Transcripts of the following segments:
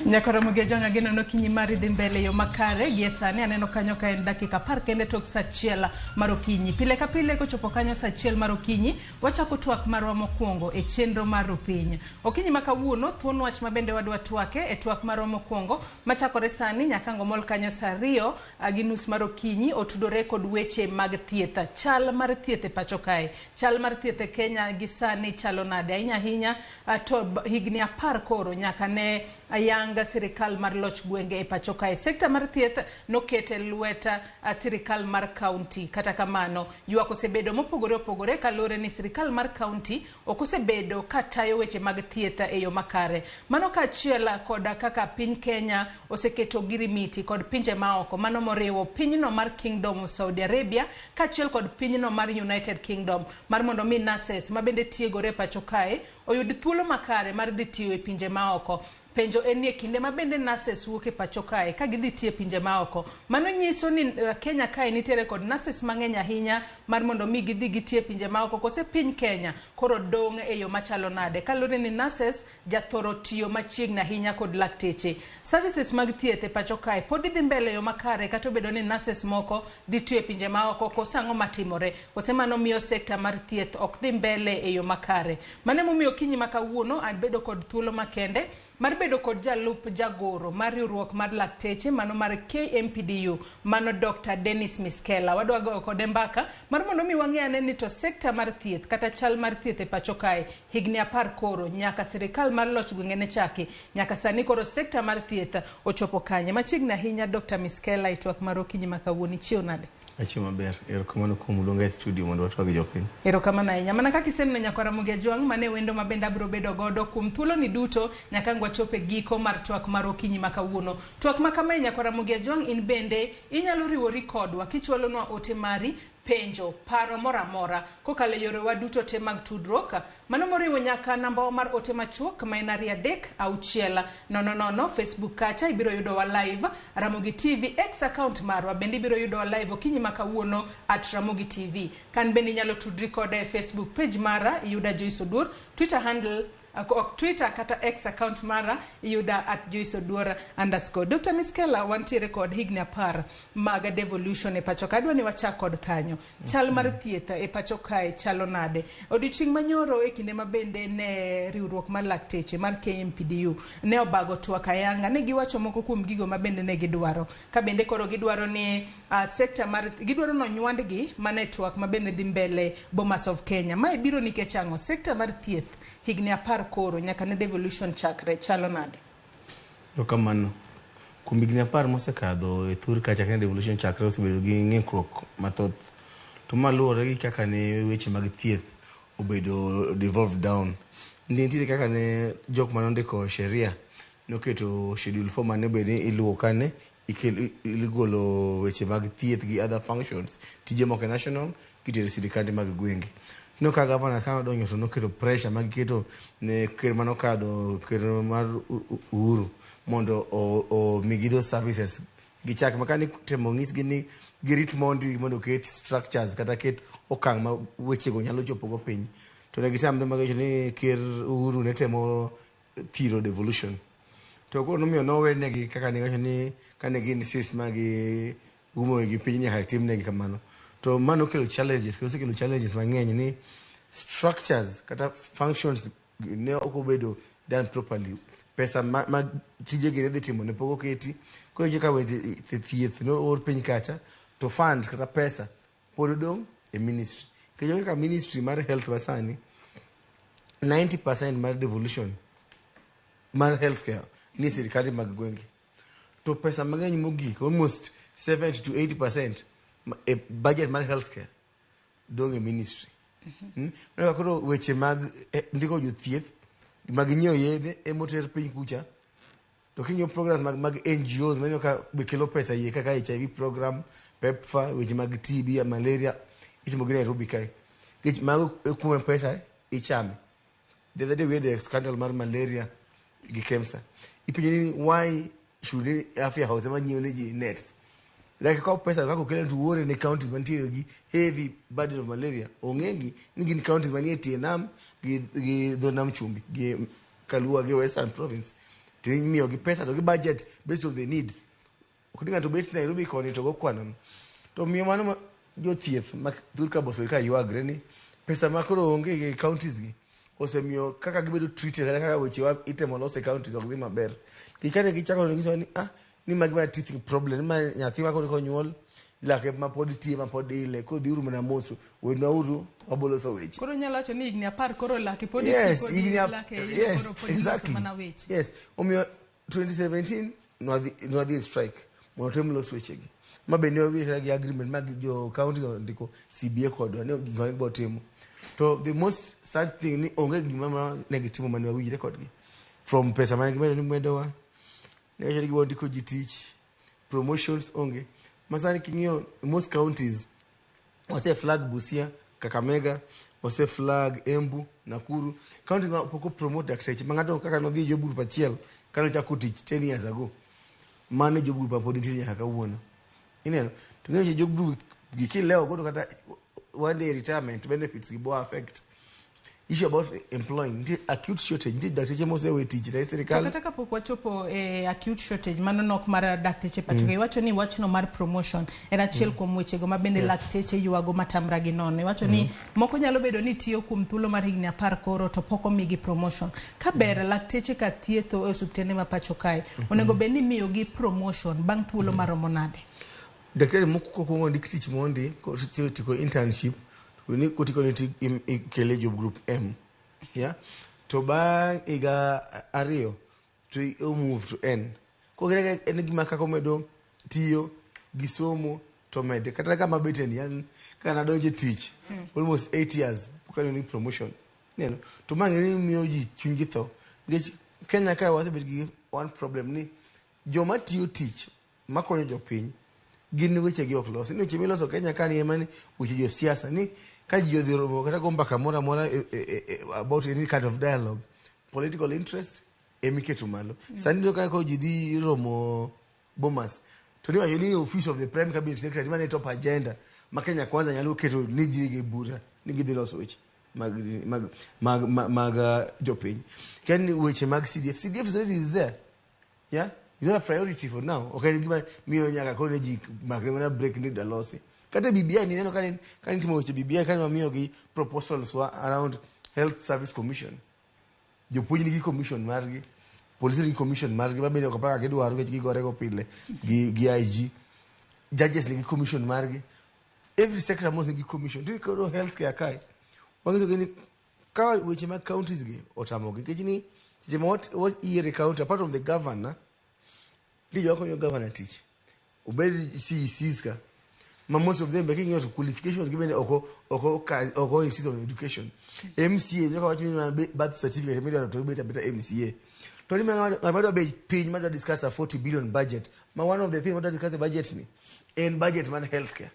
Nyakoromo gi Ojwang' ageno ni okinyi mari dhi mbele yo makare. Gie sani aneno kanyo ka en dakika 10 kende tok sa 1 mar okinyi. Pile ka pile kochopo kanyo sa 1 mar okinyi, wachako twak marwa mokwongo e chenro mar Rupiny. Okinyi ma kawuono, thuon wach ma bende wadwa twake e twak marwa mokwongo machakore sani nyaka ang' omol kanyo sa 2:30 mar okinyi otudore kod weche mag thieth. Chal mar thieth e pacho kae. Chal mar thieth e Kenya gi sani chalo nade? Ahinya ahinya to higni 10 koro nyaka ne ayanga sirikal mar loch gwenge e pacho kae. Sekta mar thieth noket e lwet sirikal mar kaunti. Kata kamano, ywak osebedo mopogore opogore kaluwore ni sirikal mar kaunti ok osebedo ka tayo weche mag thieth e yo makare. Mano kaachiel kod kaka piny Kenya oseketo ogirimiti kod pinje maoko, mano moriwo pinyno mar Kingdom of Saudi Arabia kaachiel kod pinyno mar United Kingdom mar mondo mi nurses ma bende tiegore e pacho kae oyud thuolo makare mar dhi tiyo e pinje maoko. Penjo en ni e kinde ma bende nurses wuok e pacho kae ka gidhi tiyo e pinje maoko, mano nyiso ni Kenya kae nitiere kod nurses mang'eny ahinya mar mondo mi gidhi giti e pinje maoko kose piny Kenya koro dong' e yo machalo nade kaluwore ni nurses jathoro tiyo machiegni ahinya kod lakteche. Services mag thieth e pacho kae pod dhi mbele e yo makare kata obedo ni nurses moko dhi tiyo e pinje maoko kose ang'o matimore? Kose mano miyo sekta mar thieth ok dhi mbele e yo makare? Mano emomiyo okinyi ma kawuono abedo kod thuolo makende mar bedo kod jalup jagoro mar riwruok mar lakteche mano mar KMPDU mano Dr. Dennis Miskela. Wadwa goyo kode mbaka mar mondo mi wang'e ane ni to sekta mar thieth kata chal mar thieth e pacho kae higni 10 koro nyaka sirikal mar loch gwenge ne chaki nyaka sani koro sekta mar thieth ochopo kanye. Machiegni ahinya Dr. Miskela e twak mar okinyi ma kawuono, ichiew nade? Achiew maber. Erokamano kuom luonga e studio mondo watwag gi jopiny. Erokamano ahinya. Mana kaka iseneno nyakwar Ramogi Ajwang', mano e wendo ma bende abiro bedo godo kuom thuoloni duto nyaka ang' wachop e giko mar twak mar okinyi ma kawuono. Twak ma kamae nyakwar Ramogi Ajwang' in bende inyalo riwori kodwa kichwalonwa ote mari, penjo, paro moro amora kokalo e yorewa duto te mag tudruok. Mano moriwo nyaka nambawa mar ote machuok ma en 2 3 6 0 0. Facebook kacha ibiro yudowa live Ramogi TV, X account marwa bende ibiro yudowa live okinyi ma kawuono at Ramogi TV. Kan bende inyalo tudri koda e Facebook page mara iyuda Joyce Oduor, Twitter handle ok Twitter kata X account mara iyuda at Joyce Oduor underscore. Dr. Miskela, wantiere kod higni 10 mag devolution e pacho ka. Adwa ni wachak kod kanyo. Chal mar thieth e pacho kae chalo nade? Odiochieng' manyoro e kinde ma bende ne riwruok mar lakteche mar KMPDU ne obago twak ayanga, ne giwacho moko kuom gigo ma bende ne gidwaro. Ka bende koro gidwaro ni sekta mar gidwaro ni onywandgi mana e twak ma bende dhi mbele Bomas of Kenya. Mae biro nikech ang'o? Sekta mar thieth higni 10 koro nyaka ne devolution chakre chalo nade? Erokamano. Kuom higni 10 mosekadho e thur ka chakre devolution chakre osebedo gi ng'ikruok mathoth. To ma luwore gi kaka ne weche mag thieth obedo devolved down. Nitiere kaka ne jok mane ondiko sheria noketo schedule 4 mane obed ni iluwo kane igolo weche mag thieth gi other functions tije moko e national kitero e sirikande mag gwenge. Ineno ka governors ka nodonjo to noketo pressure ma giketo ne ker manokadho ker mar Uhuru mondo omigi those services gichak ma kane itemo nyisgi ni girit mondi mondo oket structures kata ket okang' ma wechego nyalo chopogo piny to ne gitamre ma giwacho ni ker Uhuru ne temo thiro devolution. To koro nomiyo nowenegi kaka ne giwacho ni kane gin insist ma gi umo gi piny nyaka timnegi kamano. To mano nokelo challenges kendo osekelo challenges mang'eny ni structures kata functions ne ok obedo done properly. Pesa ma tijegi ne dhi timo ne pok oketi. Koro iwinjo ka weche thieth noor piny kacha to funds kata pesa pod odong' e ministry. Nikech kaka ministry mar health masani 90% mar devolution mar healthcare nie sirikande mag gwenge. To pesa mang'eny mogik almost 70 to 80% e budget mar healthcare dong' e ministry. Ineno ka koro weche mag ndiko jothieth mag nyiewo yedhe emoter piny kucha. To king'iyo programs mag NGOs maneno ka be kelo pesa iye kaka HIV program, PEPFAR, weche mag TB, malaria itimo gi Nairobi kae. Nikech mago e kuma pesa ichame. The other day we had a scandal mar malaria gi KEMSA. Ipenjo ni why should Afya House ema nyiewo ne ji nets? Like kaw pesa kaka okele to uore ne counties mantiere gi heavy burden of malaria. Ong'egi ni gin counties manie tie nam gi dho nam chumbi gi Kalua gi Western Province. To imiyo gi pesa to gi budget based on the needs. Ok ni ng'ato bet Nairobi koni to go kwano. To miyo mano jothieth ma thur ka bosebedo ka ywagre ni pesa ma koro onge e counties gi osemiyo kaka gibedo treated kata kaka weche wa itemo los e counties ok dhi maber. Nikech kane gichako ne ni ah ni magi mana teething problem ni ma nyathi ma koro konyuol lake ma pod tie ma pod ile koro dhiuru mana mos wenwauru waboloso weche. Koro nyalo wacho ni higni 10 koro lake pod Yes, pod higni lake ile yes, koro pod iloso exactly. mana weche. Yes, omiyo 2017 nwadhi e strike mondo tem los wechegi. Ma be ne wawinjore gi agreement mag jo county ondiko CBA kodwa ni gik ma gibiro timo. To the most sad thing ni onge gima ma ne gitimo mane wawinjre kodgi. From pesa mane gimedo ni medowa, ne wacho ni gibiro ndiko ji tich, promotions onge. Ma sani king'iyo most counties ose flag Busia, Kakamega, ose flag Embu, Nakuru. Counties ma pok opromote dakteche ma ng'ato kaka nodhi e job group achiel kane ochako tich 10 years ago. Mano e job group ma pod nitie nyaka kawuono. Ineno? To ng'eyo job group gi kilewo godo kata one day retirement benefits gi bo affect. Issue about employing nitie acute shortage nitie dakteche mosewe tich ne To sirikal. kata kapok wachopo e acute shortage mano nok mar dakteche pacho ka iwacho ni wachno mar promotion en achiel kuom wechego ma bende lakteche ywago matamra gi nono. Iwacho ni moko nyalo bedo ni tiyo kuom thuolo mar higni 10 koro to pok omigi promotion. Ka ber lakteche ka thietho e osiptende ma pacho kae onego bed ni imiyogi promotion bang' thuolo maromo nade? Daktari moko kokwongo ondik tich mondi kotieko internship to ni kotiko ni ikele job group M. Yeah? To bang' higa 2 to o move to N. Koro en gima kaka omedo tiyo gi somo to mede. Kata kama abete ni an ka nadonjo e tich almost 8 years pok aneno ni promotion. Ineno? To ma ng'eni miyo ji chunygi tho. Nikech Kenya ka wasebet gi one problem ni joma tiyo tich makonyo jopiny gin weche gi ok losi. Ni weche miloso Kenya ka ni ema ni weche josiasa ni ka ji odhi romo kata go mbaka moro amora about any kind of dialogue, political interest emiketo malo. Sani iyudo ka ji dhi romo Bomas to ni wacho ni office of the prime cabinet secretary mane top agenda ma Kenya Kwanza nyalo keto ni gidhi gi bura ni gidhi loso weche mag jopiny. Ken weche mag CDF, CDF is already is there. Yeah? It's not a priority for now. Okay, gima miyo nyaka koro ne ji makre mana break ni dalosi. Kata BBI ni neno kane kane timo weche BBI kane wamiyo gi proposals wa around Health Service Commission. Jopuonj nigi commission margi, polisi nigi commission margi ma bende ok apar kaka gidwaro nikech gigore go pile gi IG. Judges nigi commission margi. Every sector mos nigi commission. Tiri koro healthcare kae. Wang'iso gi ni ka weche mag counties gi otamogi nikech ni seche ma wat yiere county apart from the governor nitie joma konyo governor tich obed CECs ka ma most of them be king'iyo to qualifications gi bende oko insist on education. MCA nyaka wach ni mana birth certificate midwaro to ibet abeta MCA. To ni ng'at madwa bet piny madwa discuss a 40 billion budget ma one of the things madwa discuss e budget ni en budget mar healthcare.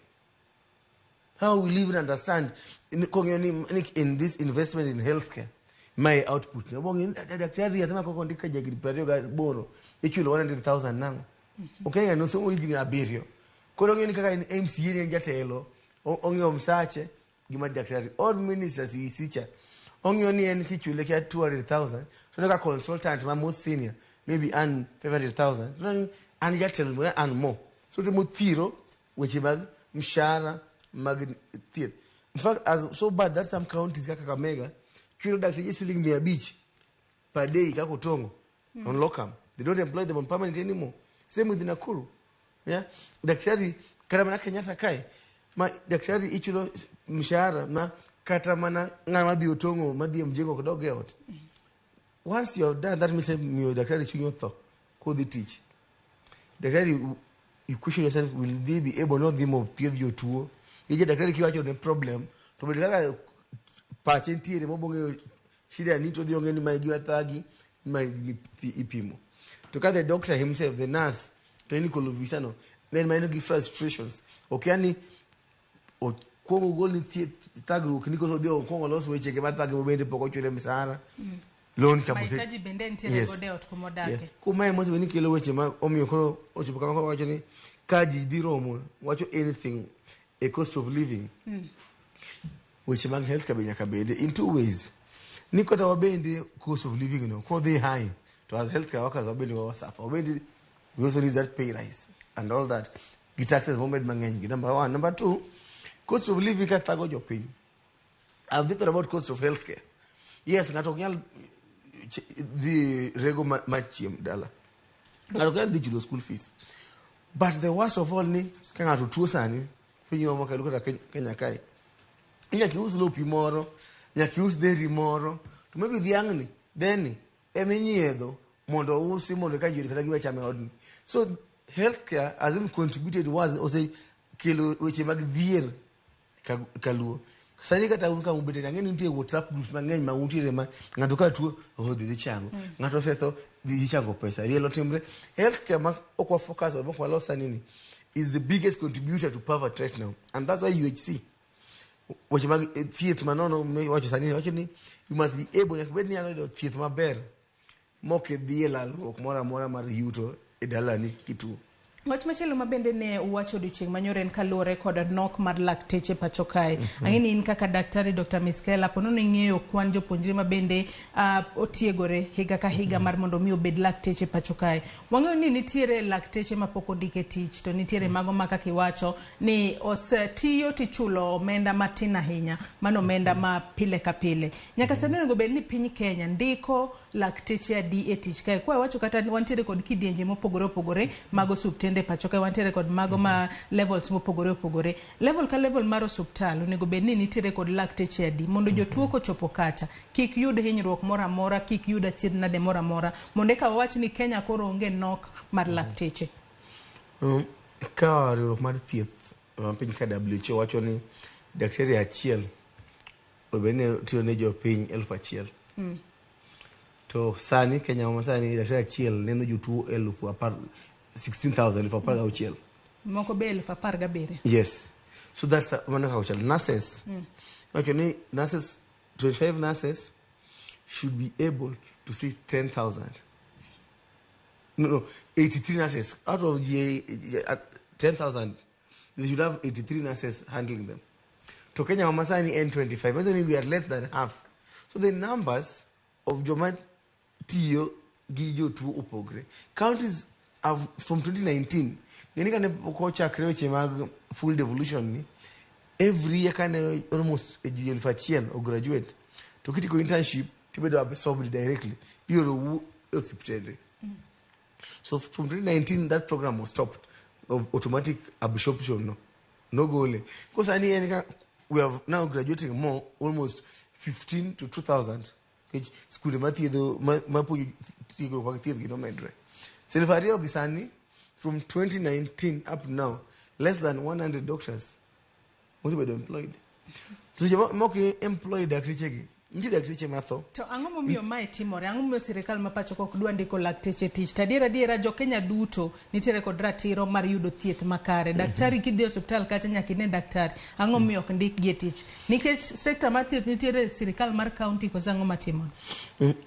How will you even understand kong'iyo ni in this investment in healthcare my output ni obong'i daktari yath ma koko ondik ka jahigni 28 ichulo 100,000 nang'o? Ok en ng'ano somo higni 7. Koro ong'iyo ni kaka en MCA ni en jatelo ong'iyo msache gi mar daktari all ministers CEC cha ong'iyo ni en kichule kia 200,000 to ka consultant ma most senior maybe earn 500,000 to an jatelo mo earn more so temo thiro weche mag mshahara mag thieth. In fact, as so bad that some counties kaka Kakamega chulo dakteche siling 500 per day kaka otongo on locum. They don't employ them on permanent anymore. Same with Nakuru. Yeah? Daktari kata mana Kenyatta kae ma daktari ichulo mshahara ma kata mana ng'ama dhi otongo madhi e mjengo ok dog e ot. Once you have done that means miyo daktari chunye otho kodhi tich. Daktari you question yourself, will they be able not dhi mo thiedh jotuo? Nikech daktari kiwacho ne problem to bed kaka pache nitiere mobong'eyo shida ni to odhi ong'e ni mae gima thagi mae gima ipimo. To ka the doctor himself, the nurse, clinical officer no, then maneno gi frustrations. Okia ni okwongo ogol ni thieth thagruok ni koso odhi okwongo olos wechege mathage bende pok ochule msara. Loan ka Mahitaji bende nitiere godo e ot kuma odake. Yeah. Kumae mosebed ni kelo weche ma omiyo koro ochopo kama koro wacho ni ka ji dhi romo wacho anything a cost of living. Weche mag health ka be nyaka bede in two ways. Ni kata wabende cost of living no kodhi high To as healthcare workers wabende wasuffer. Wabende we also need that pay rise and all that. Gi taxes momed mang'eny gi number one. Number two, cost of living ka thago jopiny. I've thought about cost of healthcare. Yes, ng'ato ok nyal dhi rego ma chiem dala. Ng'ato ok nyal dhi chulo school fees. But the worst of all ni ka ng'ato tuo sani, piny wa makalu kata Kenya kae, nyaka ius lopi moro, nyaka ius dheri moro, to maybe dhiang'ni, dheni, ema inyiedho mondo ousi mondo eka ji oyud kata gima chamo e odni. So healthcare has even contributed was osekelo weche mag dhier kaluo. Sani kata un kama ubete ang'e ni nitie WhatsApp groups mang'eny ma untiere ma ng'ato ka tuo oh dhi dhi chango. Ng'ato osetho dhi dhi chango pesa. Riel otimre. Healthcare ma ok wa focus on ok walos sani ni is the biggest contributor to poverty right now. And that's why UHC weche mag thieth manono miwacho sani wacho ni you must be able nyaka bed ni nyalo yudo thieth maber mok idhi e lalruok moro amora mar yuto e dalani kituo. Wach machielo ma bende ne uwacho odiochieng' manyoro en kaluwore kod nok mar lakteche pacho kae. Ang'e ni in kaka daktari Dr. Miskela, po nono ing'eyo kwan jopuonjre ma bende otiegore higa ka higa mar mondo mi obed lakteche pacho kae. Wang'eyo ni nitiere lakteche ma pok ondik e tich, to nitiere mago ma kaka iwacho ni osetiyo tichulo omenda matin ahinya, mano omenda ma pile ka pile. Nyaka sani onego bed ni piny Kenya ndiko lakteche adi e tich kae. Kwa wacho kata wantiere kod kidienje mopogore opogore mag osuptende pacho kae, wantiere kod mago ma levels mopogore opogore. Level ka level mar osuptal onego bed ni nitiere kod lakteche adi mondo jotuo kochopo kacha kik yud hinyruok moro amora, kik yud achiedh nade moro amora, mondo eka wawach ni Kenya koro onge nok mar lakteche. Ka riwruok mar thieth ma piny ka WHO wacho ni daktari achiel obed ni tiyo ne jopiny 1000. To sani Kenya ma sani daktari achiel neno jotuo 10,000, 16,000, 16,000. Moko be 17,000. Yes. So that's mano kaka ochal. Nurses. Wacho ni nurses, 25 nurses should be able to see 10,000. No, 83 nurses. Out of the 10,000, they should have 83 nurses handling them. To Kenya ma sani N25, meaning we are less than half. So the numbers of joma tiyo gi jotuo opogre. Counties have, from 2019, ng'eni kane pok ochakre weche mag full devolution ni, every year kane almost ji 1000 o graduate, to kitiko internship, tibedo absorbed directly, iorou e osiptende. So from 2019, that program was stopped of automatic absorption. No, no gole. Because we have now graduating more, almost 15 to 2,000. Skunde mathiedho mapuonjo tiegruok mag thieth gi nomedre. Elfu ariyo gi sani, from 2019 up to now, less than 100 doctors osebedo employed. To seche mok employed dakteche gi, nitie dakteche matho. To ang'o momiyo mae timore? Ang'o momiyo sirikal ma pacho ka ok dwa ndiko lakteche tich? To adier adiera jo Kenya duto nitiere kod ratiro mar yudo thieth makare. Daktari kidhi e osiptal kacha nyaka ine daktari. Ang'o momiyo ok ndikgi e tich? Nikech sekta mar thieth nitiere e sirikal mar county koso ang'o matimore?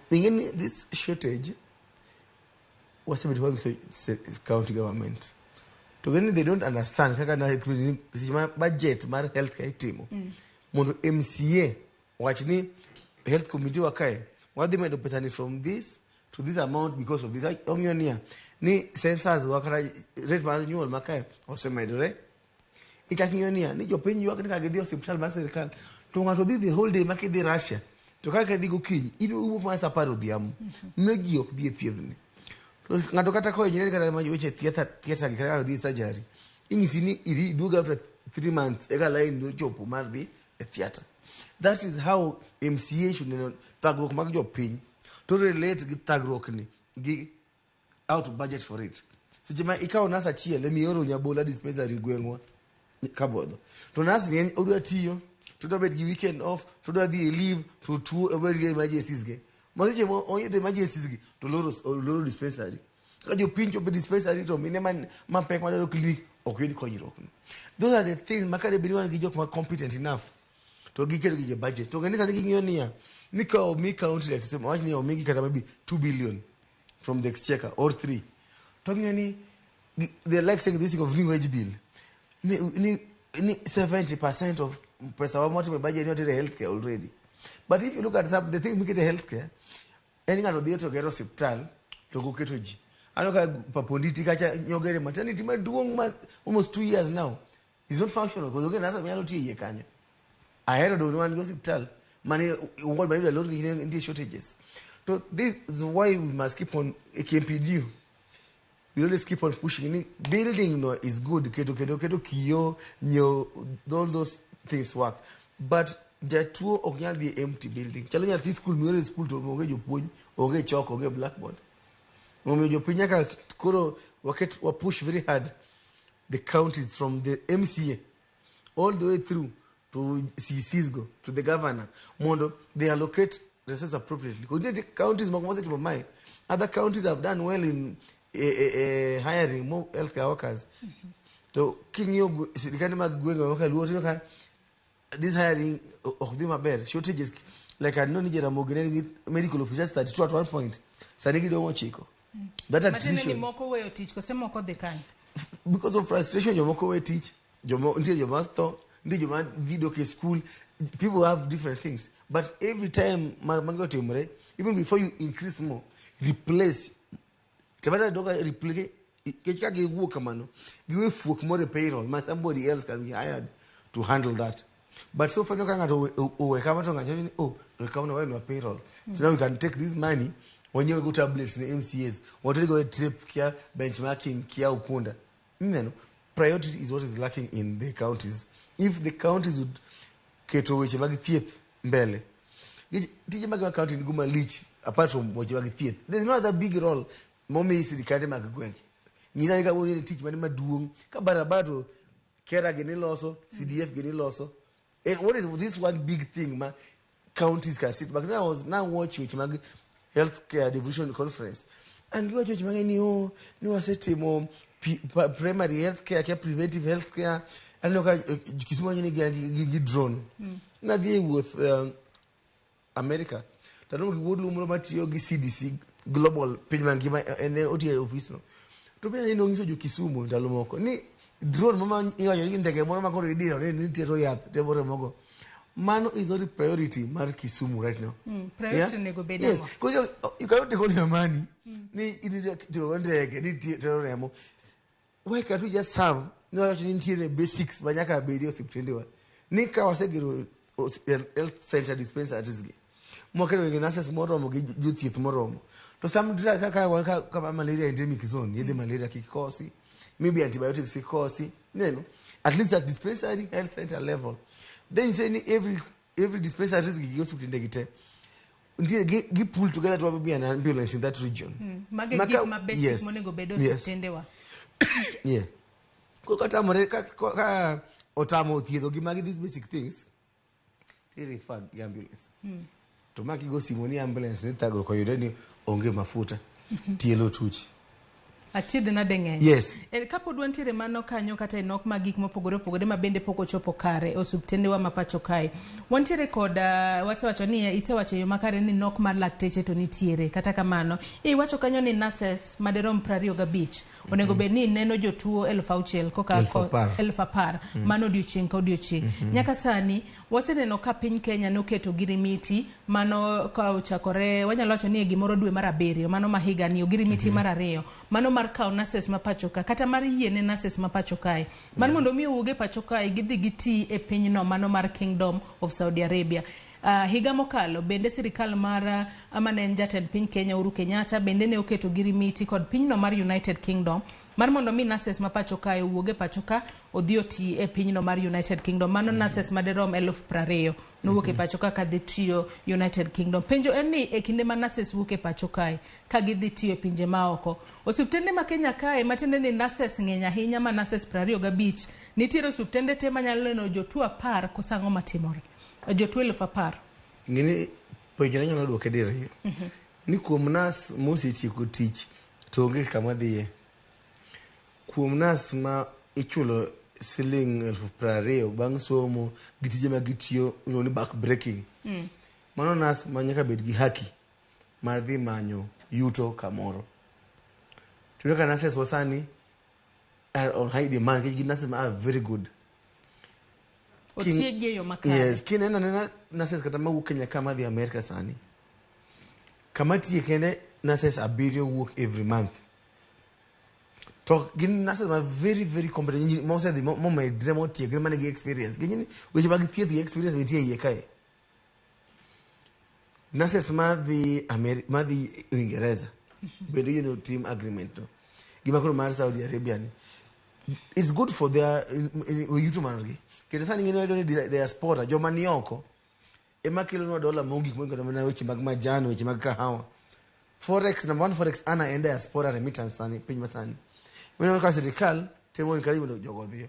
Ing'e ni this shortage wasebedo ka wanyiso county government. To gin ni they don't understand kaka na seche ma budget mar healthcare itimo. Mondo MCA wach ni health committee wa kae wadhi medo pesa ni from this to this amount because of this. Ong'iyo niya ni census wa kata rate mar nyuol ma kae osemedore. Ichak ing'iyo niya ni jopiny ywak ni ka gidhi e osiptal mar sirikal to ng'ato dhi the whole day ma kidhi Russia to kaka idhi gokinyi in iwuok mana saa 10 odhiambo. Miyo ji ok dhi e thiedhni. To ng'ato kata kohinyore kata ma weche theatre theatre gi kata dhi surgery inyisi ni iri iduog after 3 months eka line ni ochopo mar dhi e theatre. That is how MCA should neno thagruok mag jopiny to relate gi thagruok ni gi how to budget for it. Seche ma ikawo nas achiel emi oro Nyabola dispensary gweng'wa Kabodho. To nas ni en odwa tiyo, to odwa bet gi weekend off, to odwa dhi e leave, to tuo obed gi emergencies ge. Ma seche ma oyudo emergencies gi to oloro dispensary. Ka jopiny chopo e dispensary to mine man mapek madwaro clinic ok yud konyruok no. Those are the things ma kade bed ni wan gi jok ma competent enough to giketo gigi e budget. To ng'e ni sani ging'iyo niya, ni ka omi county like wach ni omigi kata maybe 2 billion from the exchequer or 3. To ng'iyo ni they like saying this thing of new wage bill. Ni 70% of pesa wa motimo e budget ni otere healthcare already. But if you look at some, the thing mikete healthcare, en ng'ato dhi to gero osiptal to ok oketo ji. Aneno ka Paponditi kacha nyogere maternity maduong' ma almost 2 years now is not functional because onge nurses manyalo tiyo iye kanyo. Ahero dong' wan gi osiptal mane ward mane idwa lor nikech nitie shortages. To this is why we must keep on KMPDU, we always keep on pushing ni building no is good, keto keto keto kiyo, nyiewo, all those things work, but jatuo ok nyal dhi e empty building. Chalo nyathi school mioro e school to onge jopuonj, onge chalk, onge blackboard. Omiyo jopiny nyaka koro waket wa push very hard the counties, from the MCA all the way through to CCs go to the governor, mondo they allocate resources appropriately. Because nitie counties moko mosetimo mae. Other counties have done well in hiring more healthcare workers. To king'iyo sirikande mag gwenge maka Luo, tineno ka this hiring ok dhi maber. Shortages, like I know ni Jaramogi ne nigi medical officers 32 at one point, sani gidong' 9. That Matiende ni attrition. Moko weyo tich kose moko dhi kanye? Because of frustration, jomoko we tich, jomo nitie joma tho, nitie joma dhi dok e school. People have different things, but every time magi otimore, even before you increase more, replace tabata doka replace, nikech ka giwuok kamano, giwe fuok moro e payroll ma somebody else can be hired to handle that. But so far, ka ng'ato owe kama, to ng'ato ni, "Oh, owe kama, wenwa payroll, so now we can take this money wanyiew go tablets ne MCAs, watergo e trip kia benchmarking kia Ukunda." Ineno, priority is what is lacking in the counties. If the counties would keto weche mag thieth mbele. Tije mag county nigo malich. Apart from weche mag thieth, there's no other big role momi sirikande mag gwenge. Ng'isa ni kawuono ni tich mane maduong' ka barabara to KeRRA gini loso, CDF gini loso. And what is this one big thing ma counties can sit back? Now I was now watch weche mag healthcare devolution conference and giwacho weche mang'eny ni, oh, ni wasetimo primary healthcare kia preventive healthcare. Aneno ka Kisumu wacho ni gi drone. Nadhi e wuoth America, taromo gi wuod luo moro matiyo gi CDC global piny mangima, en otiyo e ofisno. To penja ni nong'iso jo Kisumu ndalo moko ni drone mama iwacho ni ndege moro ma koro idiro ni tero yath temo remogo, mano is not a priority mar Kisumu right now. Priority onego bed Yes, ang'o? because you cannot take all your money ni idhi tiyo go ndege ni tero remo. Why can't we just have ni wacho ni nitiere basics ma nyaka bedi e osiptendewa, ni ka wasegero health center dispensaries gi, mwaketo gi nurses moromo gi jothieth moromo, to some drug kaka wan kama malaria endemic zone, yedhe malaria kik kosi, maybe antibiotics kik kosi neno, at least at dispensary, health center level. Then you say ni every dispensaries gi osiptende gi te nitiere gi pull together to be an ambulance in that region. Mage gik ma basic monego bed e osiptendewa. Yeah. Koro katamore ka otamo thiedho gi magi, these basic things, ti-refer gi ambulance. To ma kigo simu ni ambulance ni thagruok oyude ni onge mafuta, tielo tuch. Achiedh nade ng'eny. Yes. E, kapod wantiere mano kanyo kata e nok mag gik mopogore opogore ma bende pok ochopo kare e osuptendewa ma pacho kae. Wantiere kod wasewacho ni isewacho e yo makare ni nok mar lakteche to nitiere. Kata kamano, iwacho kanyo ni nurses maderom 25 onego bed ni neno jotuo 6,000 koka 10,000. 10,000 mano odiochieng' ka odiochieng'. Nyaka sani waseneno ka piny Kenya noketo ogirimiti mano ka ochakore, wanyalo wacho ni e gimoro dwe mar abiriyo mano ma higani, ogirimiti mar ariyo mano mar kawo nurses ma pacho ka, kata mar yiene nurses ma pacho kae mar mondo mi owuog e pacho kae gidhi giti e pinyno mano mar Kingdom of Saudi Arabia. Higa mokalo bende sirikal mar mane en jatend piny Kenya Uhuru Kenyatta bende ne oketo ogirimiti kod pinyno mar United Kingdom mar mondo mi nurses ma pacho kae owuog e pacho ka odhi oti e pinyno mar United Kingdom. Mano nurses maderom 20,000 nowuok e pacho ka kadhi tiyo United Kingdom. Penjo en ni e kinde ma nurses wuok e pacho kae ka gidhi tiyo e pinje maoko, osiptende ma Kenya kae, matiende ni nurses ng'eny ahinya, ma nurses 25 nitiere osiptende te manyalo neno jotuo 10 koso ang'o matimore jotuo 10,000? Ng'eni penjo ne nyalo duoke diriyo. Ni kuom nas mosetieko tich to onge kama dhiye. Kuom nas ma ichulo siling 20,000 bang' somo gi tije ma gitiyo iluongo ni back breaking. Mano nas ma nyaka bed gi haki mar dhi manyo yuto kamoro. Tiyudo ka nurses wa sani are on high demand nikech gin nurses ma are very good. Otiegi e yo makare. Yes, kineno anena nurses kata mawuok Kenya ka madhi America sani. Kama tiye kende nurses abiriyo wuok every month. To gin nurses ma very very competent, mosedhi momedre, motiegre, manigi experience. Gin weche mag thieth gi experience nitie e iye kae. Nurses madhi madhi Uingereza bende yie ni tim agreement no. Gima koro mar Saudi Arabia ni it's good for their yuto margi. Kendo sani ng'eny wayudo ni diaspora, joma ni oko ema kelonwa dola mogik mogik, kata mana weche mag majan, weche mag kahawa. Forex, number one forex ana en diaspora remittance sani, piny masani. Ineno ka sirikal temo encourage mondo jogo odhiyo.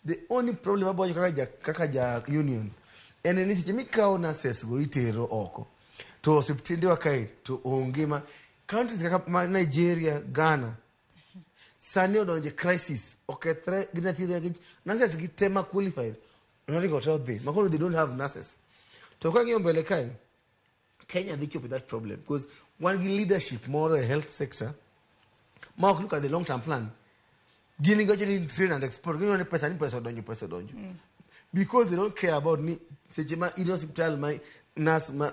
The only problem mabocho kaka ja union en ni seche mikawo nurses go itero oko to osiptendewa kae to onge ma countries kaka ma Nigeria, Ghana sani odonje crisis, okethre gi nyathi nikech nurses gi te ma qualified noringo te odhi makoro they don't have nurses. To kang'iyo mbele kae, Kenya dhi chopo that problem because wan gi leadership moro e health sector ma ok look at the long term plan. Gin giwacho ni train and export. Gineno ni pesa, ni pesa odonjo, pesa odonjo, because they don't care about ni seche ma in e osiptal ma nurse ma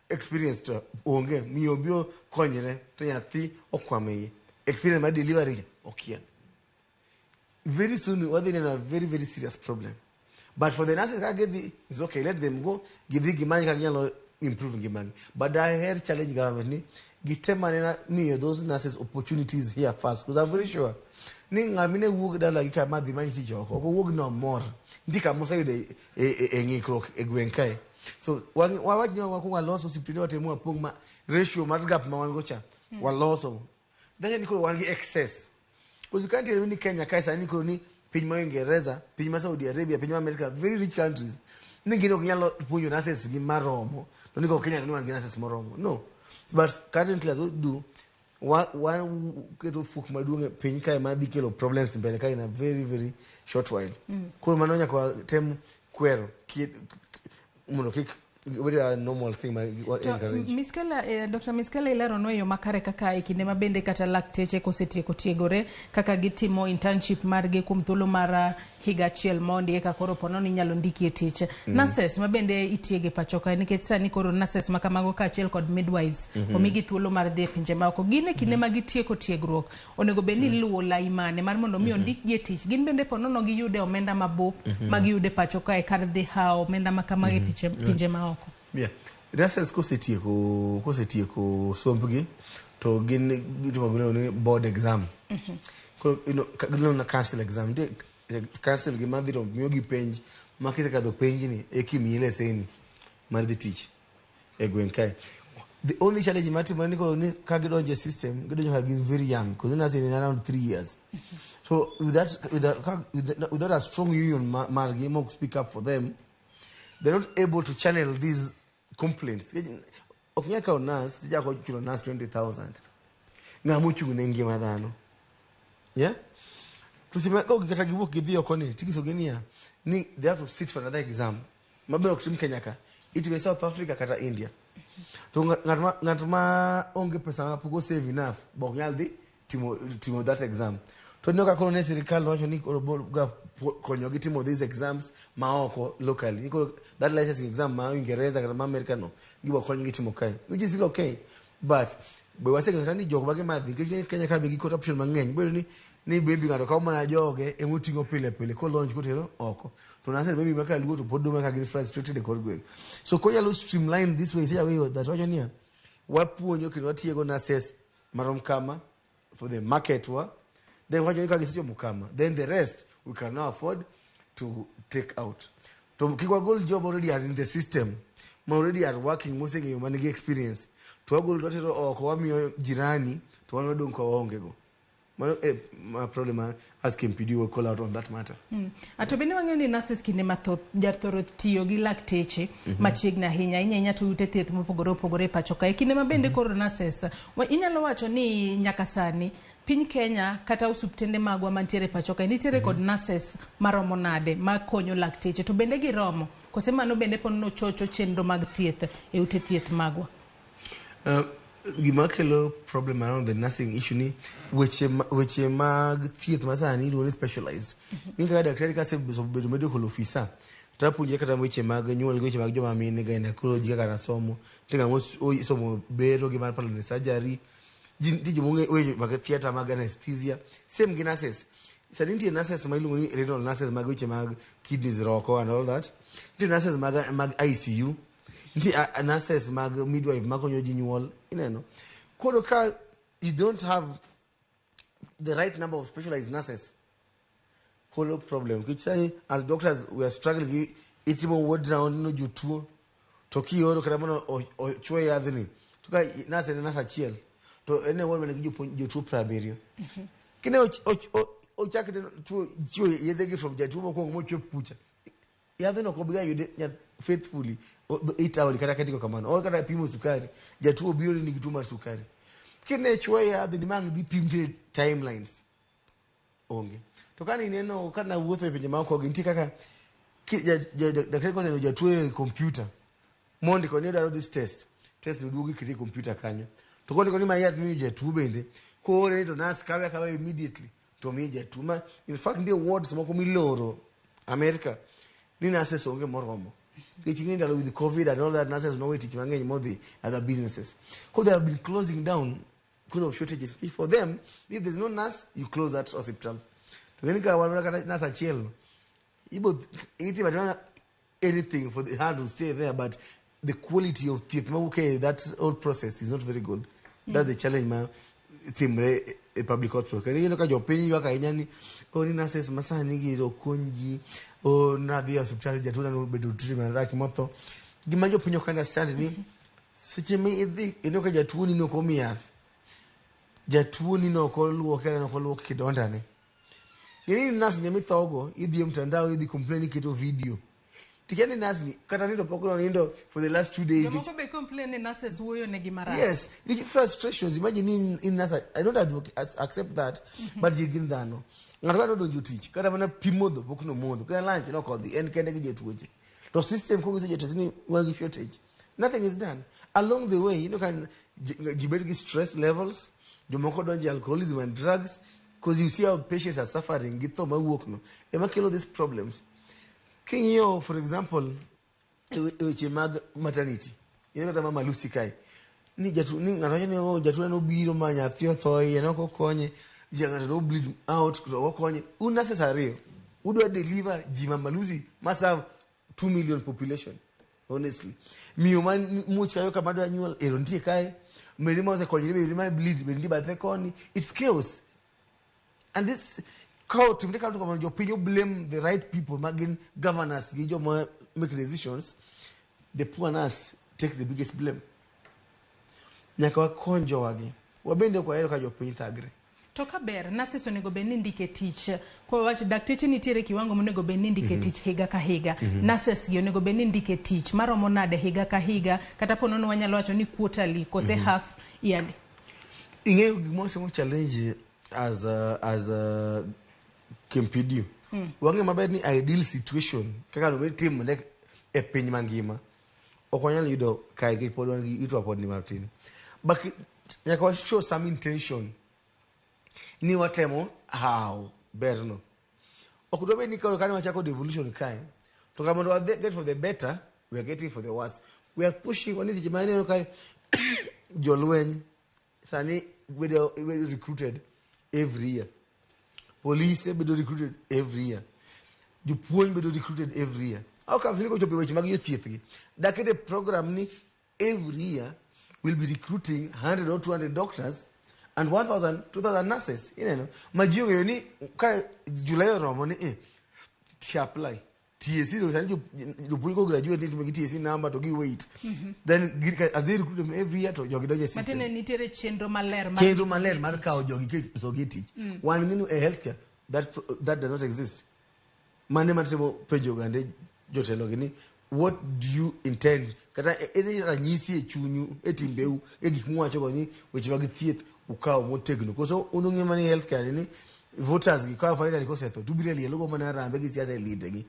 experience to onge, miyo biro konyre to nyathi okwamo iye, experience mar delivery cha okia. Very soon wadhi neno a very very serious problem. But for the nurses kaka gidhi is okay, let them go, gidhi gimany kaka ginyalo improve ngimagi. But daher challenge government ni gitem anena miyo those nurses opportunities here first, because I'm very sure ni ng'ama ne wuok dalagi ka madhi many tich oko ok owuog nomor. Nitie kama oseyudo e ng'ikruok e gweng' kae. So wawach ni wakwongo waloso osiptende watemo wapong' ma ratio mar gap ma wan go cha waloso. Then ni koro wan gi excess. Because you can't tell me ni Kenya kae sani koro ni piny ma Uingereza, piny ma Saudi Arabia, piny ma America, very rich countries, ni gin ok nyalo puonjo nurses gi maromo to ni ko Kenya to ni wan gi nurses moromo. No. But currently, as we do, wa keto fuok maduong' e piny kae ma dhi kelo problems mbele kae in a very very short while. Koro mano nyaka watem kwero mondo kik obed a normal thing ma wa To encourage. Miskela, Dr. Miskela, ileronwa e yo makare kaka e kinde ma bende kata lakteche kosetieko tiegore, kaka gitimo internship margi kuom thuolo mar higa achiel mondi eka koro ponono inyalo ndiki e tich. Nurses ma bende itiege pacho kae, nikech sani koro nurses ma kamago kaachiel kod midwives omigi thuolo mar dhi e pinje maoko. Gin e kinde ma gitieko tiegruok, onego bed ni iluwo lai mane mar mondo mi ondikgi e tich? Gin bende ponono giyude omenda mabup ma giyude pacho kae kar dhi hawo omenda ma kamago e pinje maoko. Yeah. Nurses kosetieko sombgi to gin gitimo gimiluongo ni board exam. Koro giluongo ni council exam. Nitie council gi madhi to miyogi penj ma kisekadho penj ni eka imiyi leseni mar dhi tich e gweng' kae. The only challenge matimore ni koro ni ka gidonjo e system, gidonjo ka gin very young, because nursing in around 3 years. So with that, with the, with the, without a strong union margi mok speak up for them, they're not able to channel these complaints. Ok nyal kawo nurse tichako chulo nurse 20,000. Ng'ama ochung' ne ngima dhano. Yeah? To seche ma kata giwuok gidhi oko ni tinyisogi niya ni they have to sit for another exam. Maber ok tim Kenya ka. Itime South Africa kata India. To ng'at ma onge pesa ma pok osave enough be ok nyal dhi timo that exam. To ineno ka koro ne sirikal nowacho ni koro ga konyogi timo these exams ma oko locally. Ni koro that licensing exam ma Uingereza kata ma America no gibo konyogi timo kae. Which is still okay. But be waseng'eyo kata ni jok mage madhi nikech Kenya ka be gi corruption mang'eny. Bedo ni maybe ng'ato kawo mana joge emoting'o pile pile ko launch kotero oko. To nurses maybe maka luo to pod dong' ka gin frustrated e kor gweng'. So konyalo streamline this way, such a way that wacho niya wapuonjo kendo watiego nurses marom kama for the market wa, then wacho ni ka gisechomo kama, then the rest we can now afford to take out. To kik wagol job already are in the system, ma already are working, moseng'eyo, manigi experience, to wagol to watero oko, wamiyo jirani, to wan wadong' ka waonge go. Mano ma problem ma as KMPDU we call out on that matter. Ato bende wang'eyo ni nurses kinde mathoth jathoro tiyo gi lakteche machiegni ahinya ahinya ahinya to ute thieth mopogore opogore e pacho kae. Kinde ma bende koro nurses inyalo wacho ni nyaka sani piny Kenya kata osuptende magwa mantiere e pacho kae nitiere kod nurses maromo nade makonyo lakteche, to bende giromo kose mano bende pod nochocho chenro mag thieth e ute thieth magwa? Gima kelo problem around the nursing issue ni weche mag thieth ma sani iluongo ni specialized. In kaka daktari kasebedo medical officer to apuonjre kata weche mag nyuol gi weche mag joma mine, gynecology kaka nasomo. Nitie ng'ama osomo bero gi mar pelvic surgery. Ji nitie joma ong'e weche mag theatre mag anesthesia. Same gi nurses. Sani nitie nurses ma iluongo ni renal nurses mag weche mag kidneys roko and all that. Nitie nurses mag ICU. Nitie nurses mag midwife makonyo ji nyuol. Ineno. Koro ka you don't have the right number of specialized nurses, kolo problem. Nikech sani as doctors we are struggling gi itimo ward round no jotuo to kioro kata mondo ochwe yadhni to ka nurse en nurse achiel to en e ward manigi jotuo 70. Kine ochak chiwo yedhegi from jatuo mokwongo mochop kucha, yadhno ok obiga yude faithfully 8 hours kata katiko kamano or kata pimo sukari, jatuo obiro ni nigi tuo mar sukari, kine chwe yadhni ma ang' dhi pim te timelines onge. To kane ineno kana wuotho e pinje maoko gi nitie kaka daktari koseneno jatuo e computer mondiko ni odwaro this test, test no duogo ikete e computer kanyo, to kondiko ni ma yath miyo jatuo bende koore to nurse kawe akawa immediately to miyo jatuo. Ma in fact nitie wards moko miloro America ni nurses onge moromo nikech ing'e ndalo with COVID and all that, nurses nowe tich mang'eny modhi other businesses. Ko they have been closing down because of shortages. For them, if there's no nurse, you close that hospital. To ng'eni ka wan kata nurse achiel no ibo itimo atima anything for the her to stay there, but the quality of thieth mawuok e that whole process is not very good. That's the challenge ma timre e public hospital. Kendo ineno ka jopiny ywak ahinya ni o ni nurses masani gi ok kony ji, o nadhi e osiptal jatuo na nobedo treatment marach motho. Gima jopiny ok understand ni seche ma idhi ineno ka jatuo ni nok omi yath, jatuo ni nok oluoke kata nok oluok kidonda ne, ing'e ni nurse ni emithogo. Idhi e mtandao, idhi complain, iketo video tikia ni nurse ni kata nindo pok nonindo for the last 2 days. Jomoko be complain ni nurses wuoyo negi marach. Yes, nikech frustrations. Imagine in nurse, I don't advocate, accept that, but ji gin dhano. Ng'ato ka nodonjo tich, kata mana pi modho pok nomodho, kata lunch nokodhi, en kende gi jotuoche. To system konyiso jotuoche ni wan gi shortage. Nothing is done. Along the way, kan ji bed gi stress levels, jomoko donjo e alcoholism and drugs, because you see how patients are suffering gi tho mawuok no. Ema kelo these problems. King'iyo, for example, e weche mag maternity, ineno kata Mama Lucy kae ni jatu ni ng'ato wacho ni oh, jatuo nobiro ma nyathi otho iye nok okonye, ja ng'ato no bleed out to ok okonye. Un nurses ariyo udwa deliver ji Mama Lucy ma serve 2 million population. Honestly, miyo ma muoch kayo kama dwa nyuol ero nitie kae, meri ma osekonyre be ma bleed be nitie bathe koni. It's chaos. And this ka otimre kamano to kamano jopiny blame the right people ma gin governors gi joma make decisions. The poor nurse takes the biggest blame. Nyaka wakony jowagi, wabende ok wahero ka jopiny thagre. To ka ber, nurses onego bed ni ndike tich. Kwa wach dakteche nitiere kiwango monego bed ni ndike tich higa ka higa. Nurses gi onego bed ni ndike tich maromo nade higa ka higa, kata po nono wanyalo wacho ni quarterly kose half yearly? Ing'eyo gima watimo challenge as a KMPDU, wang'eyo maber ni ideal situation kaka onego bed timre e piny mangima ok wanyal yudo kae nikech pod wan gi itwa pod ni matin, but nyaka wa show some intention ni watemo how berno. Ok dwabed ni kane wachako devolution kae to ka mondo wadhi get for the better, we are getting for the worse. We are pushing on seche ma ineno kae jolweny sani bedo recruited every year, police bedo recruited every year, jopuonj bedo recruited every year. How comes ni kochopo e weche mag jothieth gi dakete program ni every year we'll be recruiting 100 or 200 doctors and 1000 2000 nurses? Ineno ma ji ong'eyo ni ka July oromo ni ti apply TSC do sani jopuonj ko graduate ni gi TSC number to gi wait, then as they recruit them every year to jogi donjo e system. Matiende nitiere chenro maler mar chenro maler mar kawo jogi kesogi e tich. Wan ng'eni e healthcare that does not exist. Mane matemo penjo ogande jotelo gi ni what do you intend, kata ere ranyisi e chunyu, e timbeu, e gik muwacho go ni weche mag thieth ukawo motegno? Koso un ung'e mana ni healthcare ni voters gi ka finally kosetho to ubiro lielo go mana arambe gi siasa e liete gi.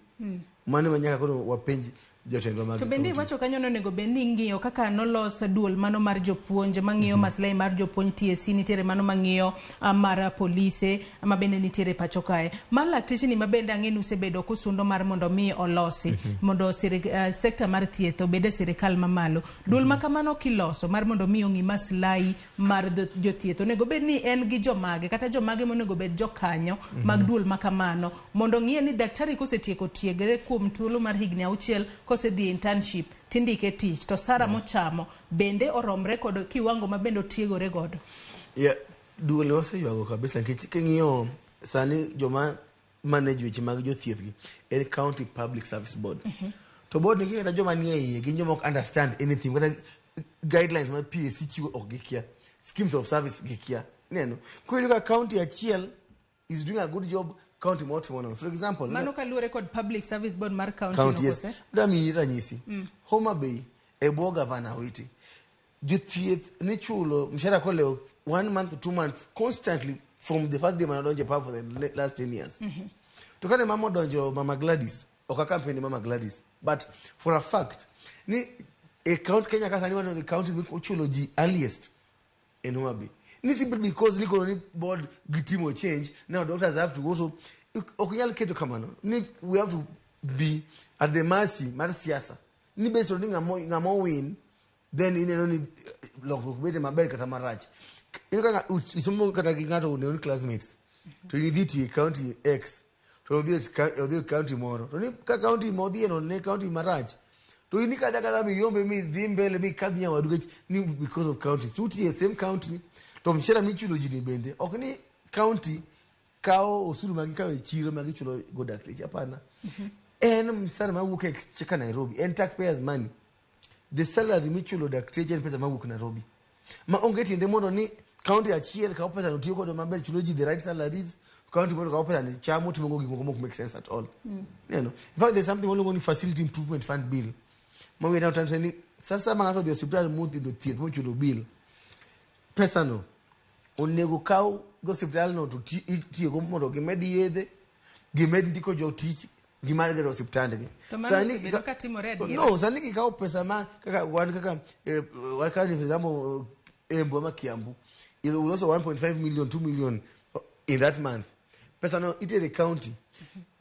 Mano ema nyaka koro wapenj Jotendwa mag To bende counties. iwacho kanyo ni onego bed ni ing'iyo kaka nolos duol mano mar jopuonj mang'iyo maslahi mar jopuonj TSC nitiere mano mang'iyo mar polise ma bende nitiere pacho kae. Mar lakteche ni ma bende ang'e ni usebedo kusundo mar mondo mi olosi mondo sekta mar thieth obed e sirikal mamalo. Duol ma kamano kiloso mar mondo mi ong'i maslahi mar jothieth onego bed ni en gi jomage kata jomage monego bed jokanyo mag duol ma kamano mondo ong'iye ni daktari kosetieko tiegre kuom thuolo mar higni 6 kosedhi e internship tindike tich to sara mochamo bende oromre kod kiwango ma bende otiegore godo. Yeah, duol waseywago kabisa nikech king'iyo sani joma manage weche mag jothieth gi en County Public Service Board. To board ni kata joma nie iye gin joma ok understand anything, kata guidelines ma PSC chiwo ok gikia, schemes of service gikia. Ineno koro iyudo ka county achiel is doing a good job, county moro timo nono. For example, Mano kaluwore kod Public Service Board mar county, county no yes. kose? Adwa miyi ranyisi. Homa Bay e bwo gavana Awiti, jothieth nichulo mshahara kolewo one month, 2 months, constantly from the first day manodonjo e power for the last 10 years. To kane mama odonjo, Mama Gladys, ok a campaign ni Mama Gladys, but for a fact ni e count Kenya ka sani, one of the counties michulo ji earliest en Homa Bay. Ni simply because ni koro ni board gitimo change, now doctors have to also ok nyal keto kamano ni we have to be at the mercy mar siasa ni based on ni ng'ama win, then ineno ni lokruok bete maber kata marach. Ineno ka isomo kata gi ng'ato ne un classmates to in idhi tiyo e county X to odhi e county moro, to ni ka county modhiye no ne county marach, to in ikadha akadha miyombe midhi mbele mikadh nyawadu nikech ni because of counties to utiyo e same county, to mshahara michulo ji ni bende ok ni county kawo osuru ma gikawo e chiro ma gichulo go dakteche. Hapana, en msara mawuok e exchequer Nairobi, en taxpayers' money. The salary michulo dakteche en pesa mawuok Nairobi ma onge tiende mondo ni county achiel kawo pesa no tiyo kode maber, chulo ji the right salaries, county moro kawo pesa ni chamo, timo go gik moko mok make sense at all. In fact, there's something waluongo ni Facility Improvement Fund Bill ma we now trying to say ni sasa ma ng'ato odhi e osiptal modhi yudo thieth mochulo bill, pesa no onego kaw go osiptal no to itiyogo mondo gimed yedhe, gimed ndiko jotich, gimar gero osiptandgi. To mano osebedo ka timore adiera? No, sani kikawo pesa ma kaka wan kaka wakaw ni, for example, Embu ama Kiambu iloso 1.5 million, 2 million in that month, pesa no itere county,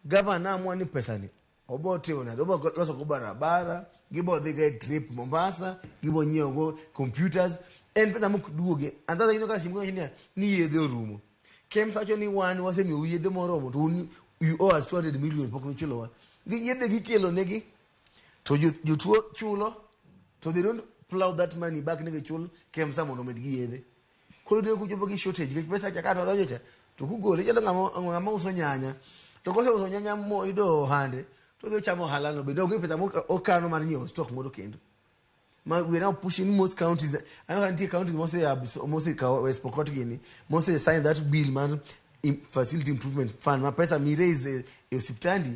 governor amua ni pesa ni obo timo nade, obo loso go barabara, gibo dhi go e trip Mombasa, gibo nyiewo go computers. En pesa mok duoge. And that's ineno ka sim niya ni yedhe orumo, KEMSA wacho ni wan wasemiyou yedhe moromo to un you owe us 200 million, pok nuchulowa. Gi yedhe gikelo negi to jotuo chulo, to they don't plow that money back ni gichul KEMSA mondo omed gi yedhe. Koro ineno kochopo gi shortage nikech pesa cha kata odonjo cha to kugole ichalo ng'ama uso nyanya, to koseuso nyanya moyudo ohande to odhi ochamo ohala no bende onge pesa okano mar nyiewo stock moro kendo. Ma we are now pushing most counties. I know nitie counties mose kawo West Pokot gini mose sign that bill mar Facility Improvement Fund, ma pesa mi raise e osiptandi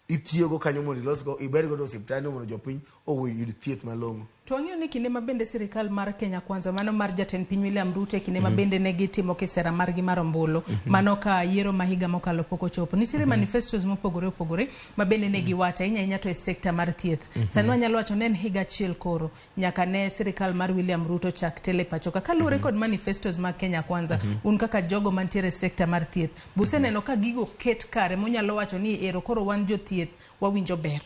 itiyogo kanyo mondo ilos go, iber godo osiptandi mondo jopiny oyud thieth malong'o. To wang'eyo ni kinde ma bende sirikal mar Kenya Kwanza, mano mar jatend piny William Ruto, e kinde ma bende ne gitimo kisera margi mar ombulu, mano ka yiero ma higa mokalo pok ochopo, nitiere manifestos mopogore opogore ma bende ne giwacho ahinya ahinya to e sekta mar thieth. Sani wanyalo wacho ni en higa achiel koro nyaka ne sirikal mar William Ruto chak telo e pacho ka. Kaluwore kod manifestos mag Kenya Kwanza, un kaka jogo mantiere e sekta mar thieth, buseneno ka gigo ket kare munyalo wacho ni ero koro wan jothieth wawinjo ber?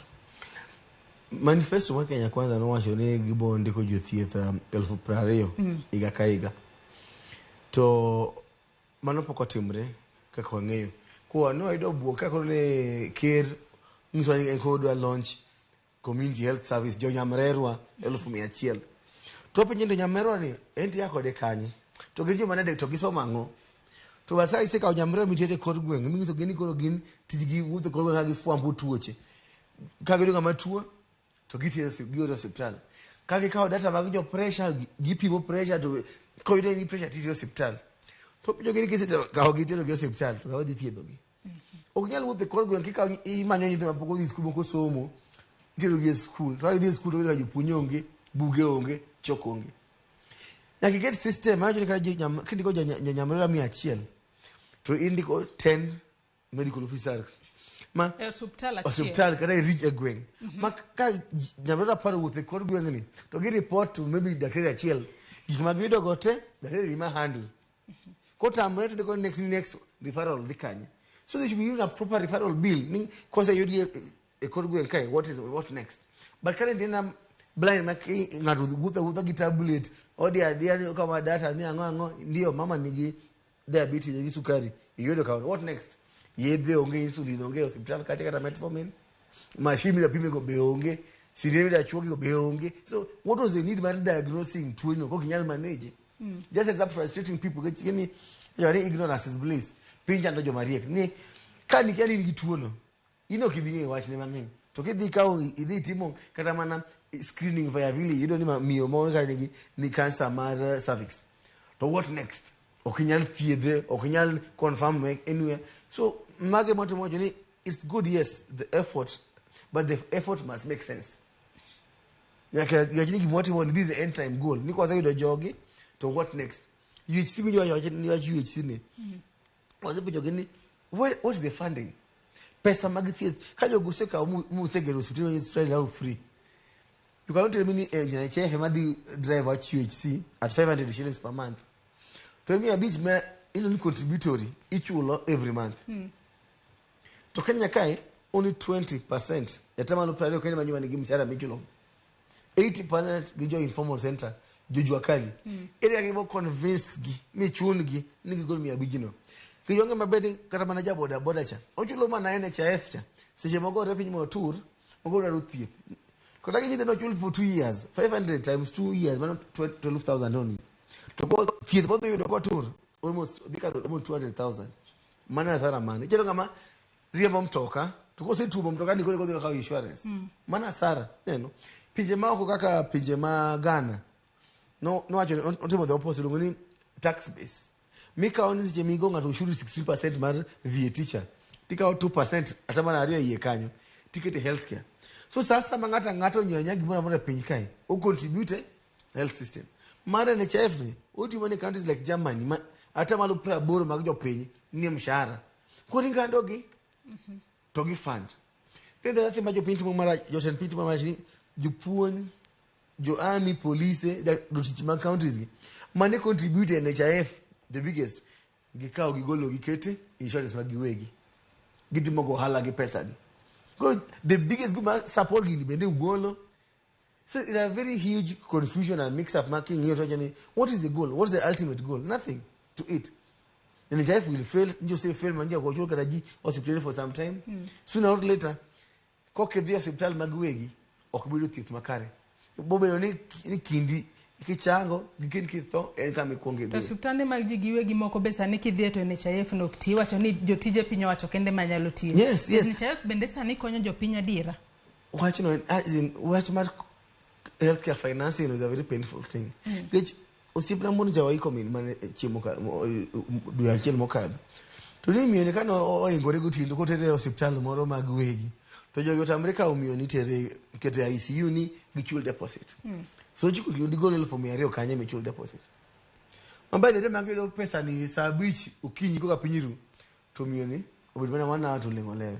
Manifesto mar Kenya Kwanza nowacho ni gibo ndiko jothieth 20,000 higa ka higa, to mano pok otimre kaka wang'eyo. Kwa ne wayudo buok ka koro ne ker nyiso ni en koro odwa launch community health service jonyamrerwa 100,000, to wapenjo ni to nyamrerwa ni en tiya kode kanye, to gin joma nade, to gisomo ang'o? To bas ka isekawo nyamrerwa mitiere e kor gweng' minyiso gi ni koro gin tijgi wuotho e kor gweng' ka gifwambo tuoche, ka giyudo ng'ama tuo to gitero gioro osiptal, ka gikawo data mag jo pressure, gipimo pressure, to koyudo ni pressure titero osiptal, to penjo gi ni kisekawo gi tero gi osiptal to ng'ama dhi thiedhogi? Ok nyal wuotho e kor gweng' kikawo imanyo nyithindo mapok odhi skul, moko somo, itero gi e skul, to ka gidhi e skul to giyudo ka jopuonj onge, buge onge, chok onge. Nyaka iket system mawacho ni kata kindiko jonyamrerwa 100 to indiko 10 medical officers. Ma E osuptal achiel. Osiptal kata e gweng'. Ma ka nyamrerwa 10 owuotho e kor gweng'ni to gi report to maybe daktari achiel. Gik ma giyudo go te, daktari ema handle. Kotamre to ndiko next referral dhi kanye. So there should be even a proper referral bill. Ni koseyudgi e kor gweng' kae, what next? But currently en a blind ma ng'ato wuotho awuotha gi tablet, odi adiya ni okawo data ni ang'o ang'o, ndio mama nigi diabetes, nigi sukari, iyudo ka what next? Yedhe onge, insulin onge e osiptal kacha kata metformin, machine midwa pime go be onge, sindan midwa chuogi go be onge. So what was the need mar diagnosing tuo no kok inyal manage? Just ends up frustrating people. Nikech ni ni ignorance is bliss. Piny chando joma riek. Ni ka nikia ni in gi tuo no, in ok ibi ng'eyo wachne mang'eny. To kidhi ikawo idhi timo kata mana screening via village, iyudo ni miyo moro kata nigi ni cancer mar cervix. To what next? Ok inyal thiedhe, ok inyal confirm anywhere. So mage matimo wacho ni it's good, yes, the effort, but the effort must make sense. Nyaka wach ni gima watimo ni this is the end time goal. Ni kwaseyudo jogi, to what next? UHC winjo wacho ni wach UHC ni. Wasepenjogi ni what is the funding? Pesa mag thieth ka jogo osekawo musegero osiptal ma Israel free. You cannot tell me ni NHIF ema dhi drive wach UHC at 500 shillings per month. To 500 ma iluongo ni contributory ichulo every month. To Kenya kae only 20% 20% kende manyiwa nigi mshahara michulo. 80% gi jo informal center, jo jua kali. Ere kaka ibo convince gi michun gi ni gigol 500 no. Kiyonge maber ni kata mana ja boda boda cha ochulo mana NHIF cha. Seche moko ore piny motur, moko dwaro thieth. Kata gi nyithindo chul for 2 years, 500 times 2 years mano 12,000 only. To ko thieth modhi yudo kotur almost dhi kadho almost 200,000. Mano hasara mane? Ichalo ng'ama riembo mtoka to kosetuomo mtoka ni koro kodhi kawo insurance. Mano hasara. Neno. Pinje ma oko kaka pinje ma Ghana no nowacho otimo the opposite, iluongo ni tax base. Mikawo ni seche migo ng'ato ushuru 16% mar VAT cha, tikawo 2% 2% iye kanyo, tikete healthcare. So sasa ma ng'ato ang'ata onyiewo nya gimoro amora e piny kae, o contribute health system. Mar NHIF ni, otimo ni countries like Germany ma 80% mag jopiny nie mshahara. Koro ing'ado gi to gi fund. Then the other thing ma jopiny timo marach, jotend piny timo marach ni jopuonj, jo army, polise, jotich mag counties gi mane contribute e NHIF the biggest, gikawo gigolo gikete insurance mag giwegi. Gitimo go ohala gi pesa gi. Koro the biggest group ma support gini bende ugolo. So it's a very huge confusion and mix up marking here. What is the goal? What's the ultimate goal? Nothing to it. NHIF will fail. You say fail, manja kwa chuo kata ji hospital for some time. Sooner or later, koke dhi osiptal mag wegi, ok bi yudo thieth makare. Bobedo ni kindi kichango, gi kindi kitho, en kama ikwongo To idhiye. osiptande mag ji giwegi moko be sani kidhiye to NHIF no ok ti. Iwacho ni jotije piny owacho kende manyalo tiyo. Yes. NHIF bende sani konyo jopiny adiera. Wachno en, as in, wach mar healthcare financing is a very painful thing. Nikech osiepna moro jawaiko min mane chiemo ka dwe achiel mokadho. To ni miyo ni kane oingore gotieno kotere e osiptal moro mag wegi. To jogi otamre kawo miyo ni tere kete e ICU ni gichul deposit. So ochiko gi gol 200,000 kanyo michul deposit. Ma by the time agiyudo pesa ni saa 5 okinyi koka piny ru to miyo ni obedo mana 1 hour to oleng'o lewe.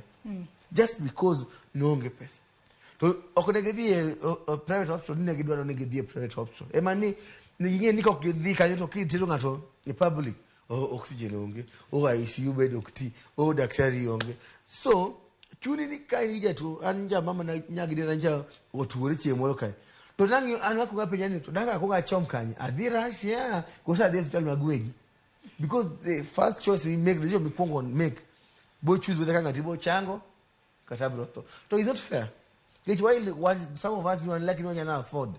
Just because noonge pesa. To ok ne gidhi e private hospital ni ne gidwaro ni gidhi e private hospital. Ema ni ne ging'e ni kok gidhi kanyo to kitero ng'ato e public, oh, oxygen onge, oh, ICU bed ok ti, oh, daktari onge. So chuni ni ka in gi jatuo, an ja mama na nyagi denda ncha otuore chieng' moro kae. To nang'iyo an akuongo apenja ni to dang' akuongo achom kanye? Adhi Russia koso adhi e osiptal mag wegi? Because the first choice we make, the decision mikwongo make, bo choose whether ka ng'ati bo chango kata biro tho. To it's not fair. Nikech while one, some of us ni wan lucky ni wanyalo afford.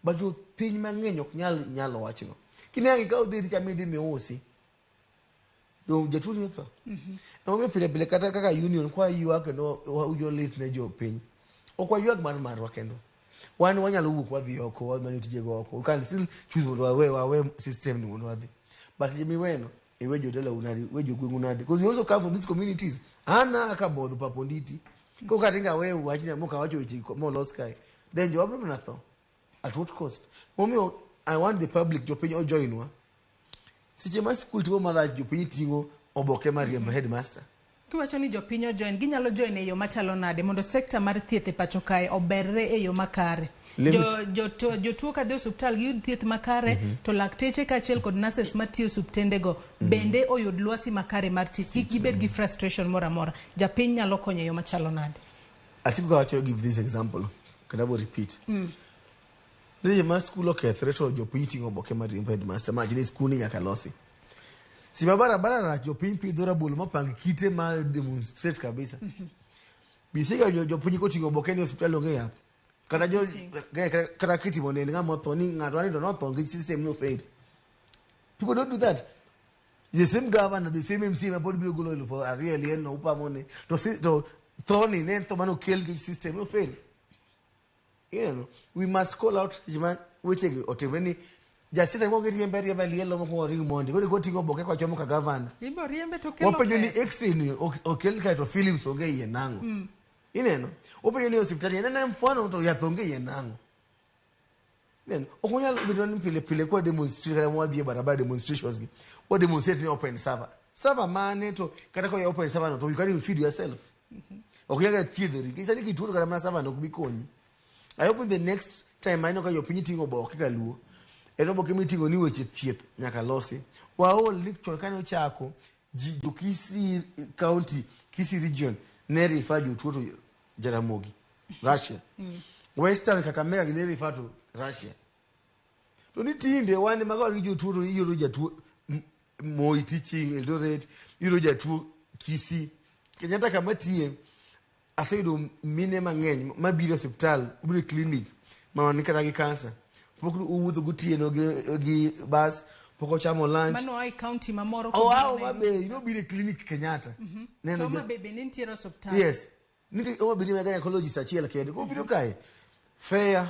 But jo piny mang'eny ok nyal nyalo wachno. Kineno ikaw dhi cha midhi miusi. To jatuo ni otho. Emomiyo pile pile kata kaka union kwa ywak kendo wawinjo lit ne jopiny. Ok waywag mar marwa kendo. Wan wanyalo wuok wadhi oko, wamanyo tijego oko. We can still choose mondo wawe system ni mondo wadhi. But miweno, iwe jodalau nadi, iwe jogweng'u nadi. Because we also come from these communities. An aa Kabodho Paponditi. Koro katinga aweyo wachni mokawacho weche molos kae. Then jowa biro mana tho. At what cost? Momiyo I want the public jopiny ojoinwa. Seche ma skul timo marach jopiny ting'o oboke mar riembo headmaster. Kiwacho ni jopiny ojoin, ginyalo join e yo machalo nade mondo sekta mar thieth e pacho kae oberre e yo makare? Jotuo kadhi e osuptal giyud thieth makare, to lakteche kaachiel kod nurses matiyo e osuptendego bende oyud lwasi makare mar tich, kik gibed gi frustration moro amora. Japiny nyalo konyo e yo machalo nade? Asiko kawacho, give this example kendo abo repeat. Ni ma skul okethre to jopiny ting'o oboke mar riembo headmaster mach ni skul ni nyaka losi. Sima barabara rach, jopiny pidho rabolo mapang kite ma demonstrate kabisa. Bisiga jopiny koting'o oboke ni osiptal onge yath. Kata jo kata kitimo nend ng'ama otho ni ng'ato ani to notho nikech system no failed. People don't do that. The same governor, the same MCA ma pod biro golo 2,000 e liel no upamo ni to to tho ni ne en tho manokel nikech system no fail. We must call out seche ma wechegi otimre ni jasiasa moko riembe ariemba e liel mokwongo ring mondi koro koting'o oboke kochomo ka gavana. Ibo riembe to kelo Wapenjo ni pesa. X-ray ni okel kae to films onge iye nang'o? Ineno? Wapenjo ni osiptal en en mfano to yath onge iye nang'o? Ineno? Ok wanyal bedo ni pile pile kwa demonstrate kata mwadhi e barabara demonstrations gi. Wa demonstrate ni open server. Server mane to kata koya open server no to you can't even feed yourself. Ok inyal kata thiedhori. Nikech sani kituo to kata mana server no ok bi konyi. I hope in the next time aneno ka jopiny ting'o oboke kaluo. En oboke miting'o ni weche thieth nyaka losi. Waol ni chon kane ochako ji jo Kisii county, Kisii region ne refer jotuo to Jaramogi, Russia. Western Kakamega gi ne refer to Russia. To ni tinde wan ema ka gi jotuo to ioro jatuo Moi Teaching, Eldoret, ioro jatuo Kisii. Kenyatta kama tiye aseyudo mine mang'eny mabiro e osiptal, obiro e clinic ma ni kata gi kansa. Pok owuotho gotieno gi bus, pok ochamo lunch. Mano oa e county mamoro Oa kobiro Homa Nairobi. Bay, nobiro e clinic Kenyatta. Neno To Homa Bay bende nitiere osiptal. Yes. Nitie Homa Bay nigi gynecologist achiel kende. Kobiro kae, fare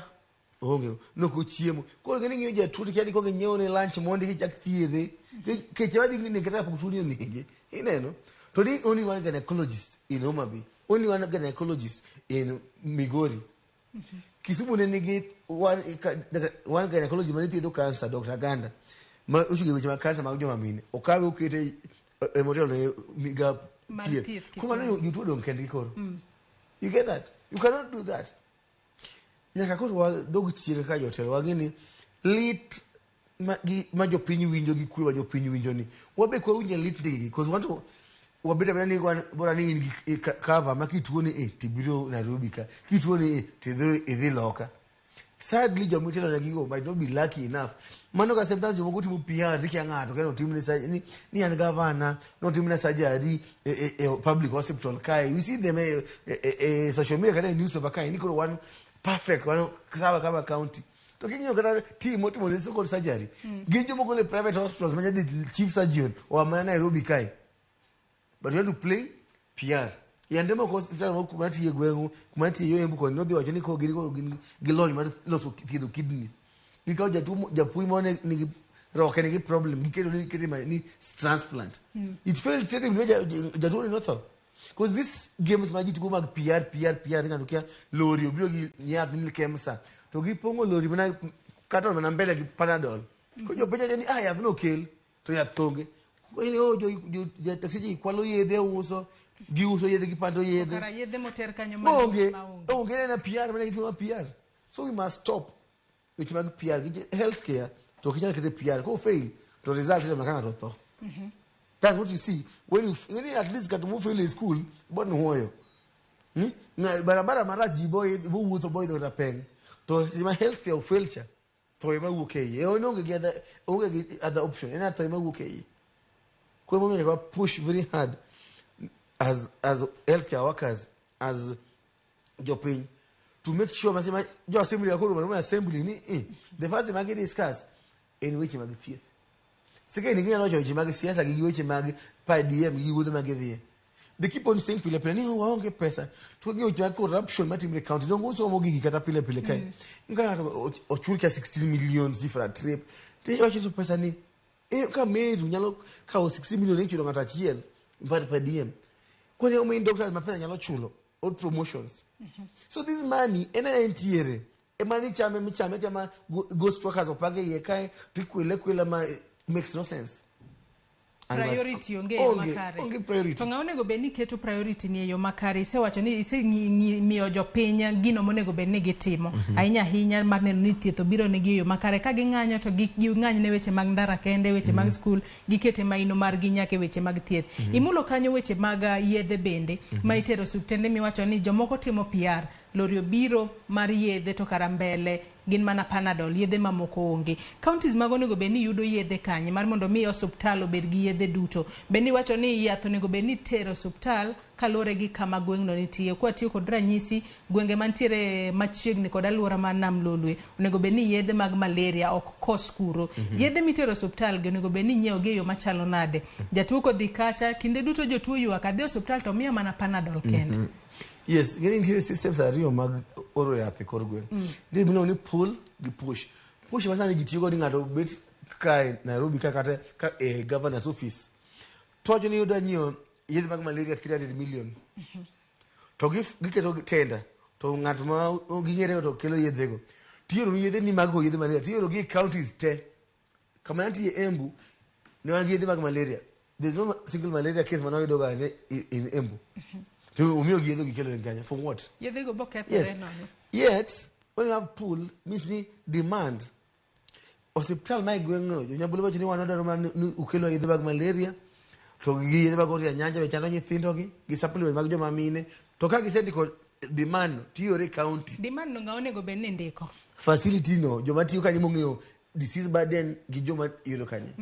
onge, nok ochiemo. Koro gini ng'iyo jatuo to kia ni kong inyiew ne lunch mondi kichak thiedhe. Kech wadhi nege kata kapok tuo ni onege. Ineno? To ni only one gynecologist in Homa Bay. Only one gynecologist in Migori. Kisumu ne nigi one gynecologist mane thiedho cancer, Dr. Ganda. Ma ochung' e weche mag cancer mag joma mine. Okawe okete e motelo ne migap Mar thieth. thieth Koro mano Kisumu. jotuo odong' kendgi koro. You get that? You cannot do that. Nyaka koro wadog chien kaka jotelo wang'e ni lit ma jopiny winjo gi kwe ma jopiny winjo ni wabe kwa winjo lit ndigi because wanto wabet abeda ni wan bora ni in gi cover ma kituo ni e tibiro Nairobi ka kituo ni e tidhi idhi loka. Sadly joma itelo ne gigo might not be lucky enough. Mano ka sometimes jomoko timo PR tikia ng'ato kendo otimne ni an gavana notimne surgery e public hospital kae. We see them e social media kata e newspaper kae ni koro wan perfect, wan sawa kama county. To king'iyo kata team motimo ne so called surgery, gin jomoko le private hospitals ma nyadhi chief surgeon oa mana Nairobi kae. But you have to play PR. Yande moko hospital moko kuma tiye gweng'u, kuma tiye yo Embu koni nodhi wacho ni koro gin gi lony mar loso thiedho kidneys. Gikawo jatuo japuonj moro ne nigi roke nigi problem, giketo ni gikete ni transplant. It failed terribly, jatuo ni notho. Because this games ma ji tugo mag PR, PR, PR, ng'ato kia lori obiro gi yath ni Kemsa. To gipong'o lori mana carton mana mbele gi Panadol. Koro jopiny wacho ni ah yath no okel to yath onge. Koro oh, jo taxi ji kwalo yedhe uso, giuso yedhe gipando yedhe. Kara yedhe moter kanyo Onge, maonge. onge na PR mana gitimo PR. So we must stop weche mag PR gi healthcare to ok inyal kete PR ko fail to result iyudo mana ka ng'ato otho. That's what you see when you at least ng'ato mo fail e school bo nuoyo. Barabara marach ji bo wuotho bo idho kata peng. To ma healthcare fail cha tho ema wuok e iye. En onge gi other option. En tho ema wuok e iye. Koro emomiyo nyaka wa push very hard as healthcare workers, as jopiny, to make sure masema jo assembly akoro ma assembly ni the first thing ma gi discuss en weche mag thieth. Second, ginyalo wacho weche mag siasa gi weche mag per diem gi wuodhe ma gidhiye. They keep on saying pile pile ni oh, waonge pesa. To gi weche mag corruption matimre e county. Donge usomo gigi kata pile pile kae. Ka ng'ato ochul ka 16 million for a trip. To iwacho to pesa ni ka Meru nyalo kawo 16 million ichulo ng'ato achiel per diem. Kwani how many doctors ma pesa nyalo chulo all promotions. So this money en entiere. Ema ni chame michame chama ghost workers opange iye kae to ikwele kwela ma makes no sense. And Priority onge e yo makare. Onge priority. To ng'a onego bed ni keto priority ni e yo makare? Isewacho ni isemiyo jopiny gino monego bed ni gitimo. Ahinya ahinya mar neno ni thieth obiro negi e yo makare. Ka ging'anyo to ging'any ne weche mag ndara kende, weche mag skul, gikete maino margi nyaka e weche mag thieth. Imulo kanyo weche mag yedhe bende ma itero osiptende miwacho ni jomoko timo PR, lori obiro mar yedhe to kara mbele gin mana Panadol, yedhe mamoko onge. Counties mago onego bed ni yudo yedhe kanye mar mondo mi osuptal obed gi yedhe duto. Bende iwacho ni yath onego bed ni itero osuptal kaluwore gi kama gweng'no nitie. Kwatiyo kod ranyisi, gwenge mantiere machiegni kod aluora mar Nam Lolwe onego bed ni yedhe mag malaria ok kos kuro. Yedhe mitero osuptal gi onego bed ni inyiewo gi e yo machalo nade. Jatuo kodhi kacha, kinde duto jotuo ywak, adhi osuptal to miya mana Panadol kende. Yes, ng'eni nitiere systems ariyo mag oro yath e kor gweng'. Nitie gimiluongo ni pull gi push. Push ma sani ji tiyogo ni ng'ato bet kae Nairobi ka kata ka e governor's office. To wacho ni odwa nyiewo yedhe mag malaria 300 million. To giketo tender to ng'at ma ging'ere to kelo yedhego. Tioro yedhe ni mag go yedhe malaria tioro gi e counties te. Kama nitie Embu ne wan gi yedhe mag malaria. There's no single malaria case mane wayudo ga in Embu. To omiyo gi yedhe gikelo e kanyo for what? Yedhe go bokethore Yes. nono. Yet when you have pull means ni demand. Osiptal ma e gweng'no jonyabulu wacho ni wan wadwaro mana ni ukelwa yedhe mag malaria to gi yedhe mag oria nyanja be chando nyithindo gi gi supplement mag joma mine to ka gisendiko demand tiore e county. Demand no ng'a onego bed ni ndiko? Facility no joma tiyo kanyo mong'eyo disease burden gi joma yudo kanyo.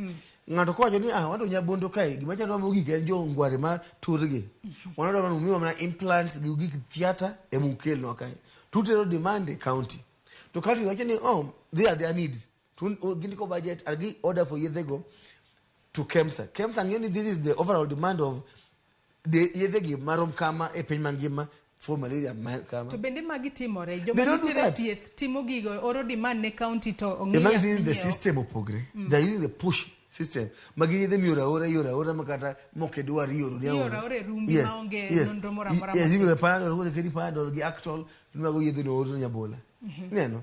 Ng'ato kowacho ni ah wato Nyabondo kae gima chandwa mogik en jo ngware ma turgi. Wan wadwaro ni umiwa mana implants gi gik theatre ema ukelnwa kae. Tutero demand e county. To county wacho ni oh they are their needs. To gindiko budget and gi order for yedhe go to KEMSA. KEMSA ng'eyo ni this is the overall demand of the yedhe gi marom kama e piny mangima for malaria ma kama. To bende magi timore, They joma don't do nitiere that. thieth timo gigo, oro demand ne county to ong'i They yath using the minyiewo. system opogre. They are using the push system. Magi yedhe mioro aora, ioro aora makata mok idwar ioro ni Ioro aora. aora e rumbi Yes, maonge yes. nonro moro amora Yes, matin. ioro Panadol, koseketi Panadol gi Actol, to mago yedhe no oro Nyabola. Ineno?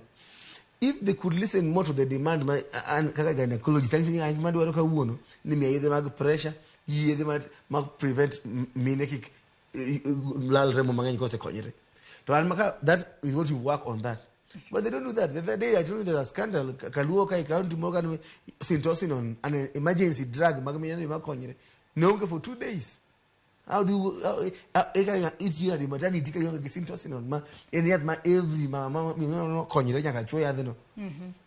If they could listen more to the demand ma an kaka gynecologist, anyisi ni an madwaro kawuono ni miya yedhe mag pressure, gi yedhe mag prevent mine kik lal remo mang'eny kosekonyre. To an maka, that is what you work on that. But they don't do that. The other day I told you there's a scandal. Kaluo ka e county moro kane Syntocinon, an emergency drug mag mine makonyre. Ne onge for 2 days. How do you, how, eka itiyo nade maternity ka ionge gi Syntocinon ma en yath ma every mama ma konyre nyaka chwo yadhno.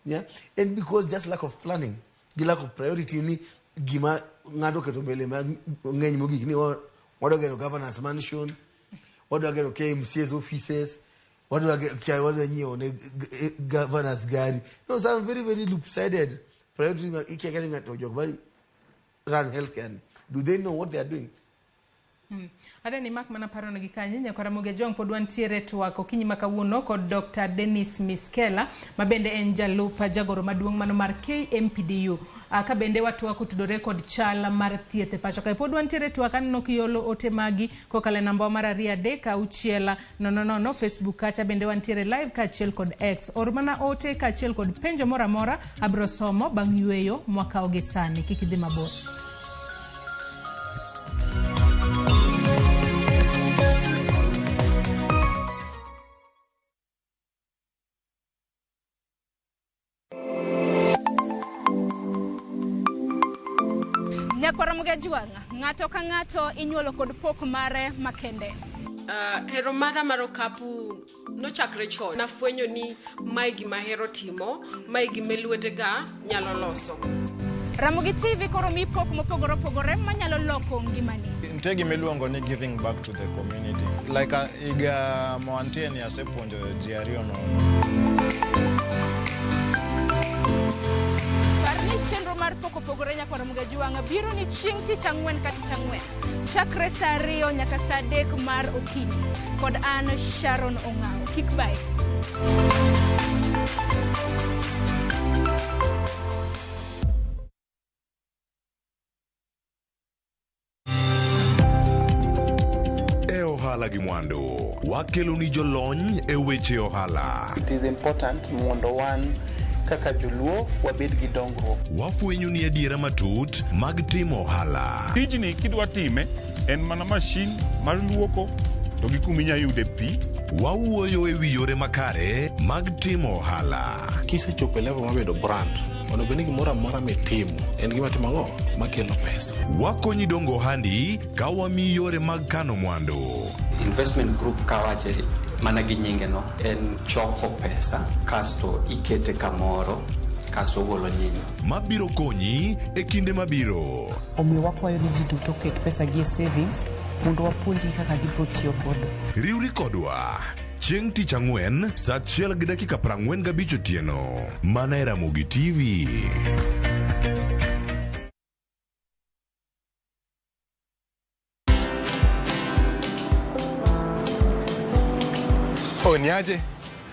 Yeah? And because just lack of planning, gi lack of priority ni gima ng'ato oketo mbele ma ng'eny mogik ni wadwa gero governor's mansion, wadwa gero KMC's offices, wadwa wadwa nyiewo ne governors gari. No, some very, very loop-sided priority ma ikia kata ng'ato jok ma run healthcare ni. Do they know what they are doing? Adeni mak mana paro negi kanyo, nyakwara Ramogi Ajwang' pod wantiere twak okinyi ma kawuono kod Dr. Dennis Miskellah, ma bende en jalup jagoro maduong' mano mar KMPDU. Ka bende watwak otudore kod chal mar thieth e pacho kae. Pod wantiere twak, aneno kiolo ote magi kokalo e namba mar 2 3 6 0 0, Facebook kacha bende wantiere live kaachiel kod X. Or mana ote kaachiel kod penjo moro amora abiro somo bang' yweyo mwakawo gi sani. Kik idhi mabor. Nyakwara Ramogi Ajwang', ng'ato ka ng'ato inyuolo kod pok mare makende. Hero mara mar okapu nochakre chon. Nafwenyo ni mae gima ahero timo, mae gima lwetega nyalo loso. Ramogi TV koro mi pok mopogore opogore manyalo loko ngimani. Nitie gima iluongo ni giving back to the community. Like higa ma wantie ni asepuonjo ji ariyo nono. Par ni chenro mar pok opogore nyakwara Ramogi Ajwang' biro ni chieng' tich ang'wen ka tich ang'wen. Chakre saa 2 nyaka saa 3 mar okinyi. Kod an Sharon Ong'awo. Kik bae. E ohala gi mwandu, wakelo ni jolony e weche ohala. It is important mondo wan kaka joluo wabed gi dongruok. Wafwenyo ni adiera matut mag timo ohala. Tijni kidwa time en mana mashin mar luoko to gi kuma inya yude pi. Wawuoyo e wi yore makare mag timo ohala. Kisechopo e level mar bedo brand, onego bed ni gimoro amora mitimo en gima timo ang'o makelo pesa. Wakonyi dongo ohandi ka wamiyi yore mag kano mwandu. Investment group kawache mana gi nyinge no en choko pesa kasto ikete kamoro kasto ogolo nyinyo. Mabiro konyi e kinde mabiro. Omiyo wakwayo ni ji duto oket pesa gi e savings mondo wapuonjgi kaka gibiro tiyo godo. Riwri kodwa chieng' tich ang'wen saa 1:45 otieno mana e Ramogi TV. Oh, niaje?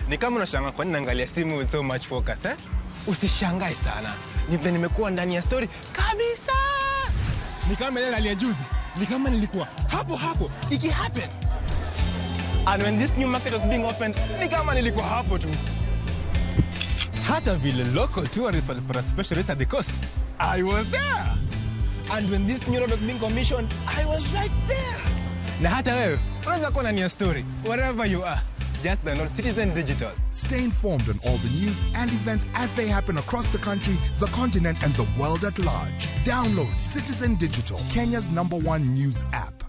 Ni kama unashangaa kwa nini naangalia simu with so much focus, eh? Usishangae sana. Ni vile nimekuwa ndani ya story kabisa. Ni kama ile hali ya juzi. Ni kama nilikuwa hapo hapo iki happen. And when this new market was being opened, ni kama nilikuwa hapo tu. Hata vile local tourists walipata special rate at the coast, I was there. And when this new road was being commissioned, I was right there. Na hata wewe unaweza kuwa ndani ya story wherever you are. Just download Citizen Digital. Stay informed on all the news and events as they happen across the country, the continent, and the world at large. Download Citizen Digital, Kenya's #1 news app.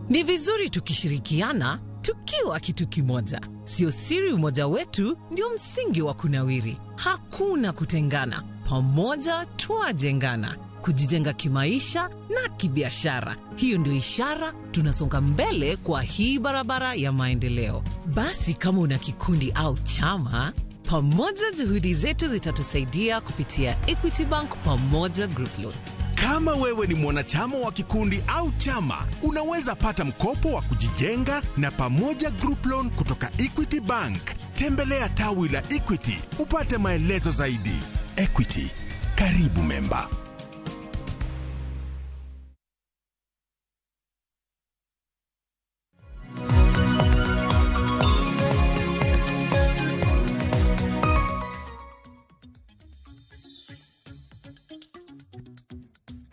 Ni vizuri tukishirikiana tukiwa kitu kimoja. Sio siri umoja wetu ndio msingi wa kunawiri. Hakuna kutengana. Pamoja twajengana. Kujijenga kimaisha na kibiashara. Hiyo ndio ishara tunasonga mbele kwa hii barabara ya maendeleo. Basi kama una kikundi au chama, pamoja juhudi zetu zitatusaidia kupitia Equity Bank Pamoja Group Loan. Kama wewe ni mwanachama wa kikundi au chama, unaweza pata mkopo wa kujijenga na Pamoja Group Loan kutoka Equity Bank. Tembelea tawi la Equity upate maelezo zaidi. Equity, karibu memba.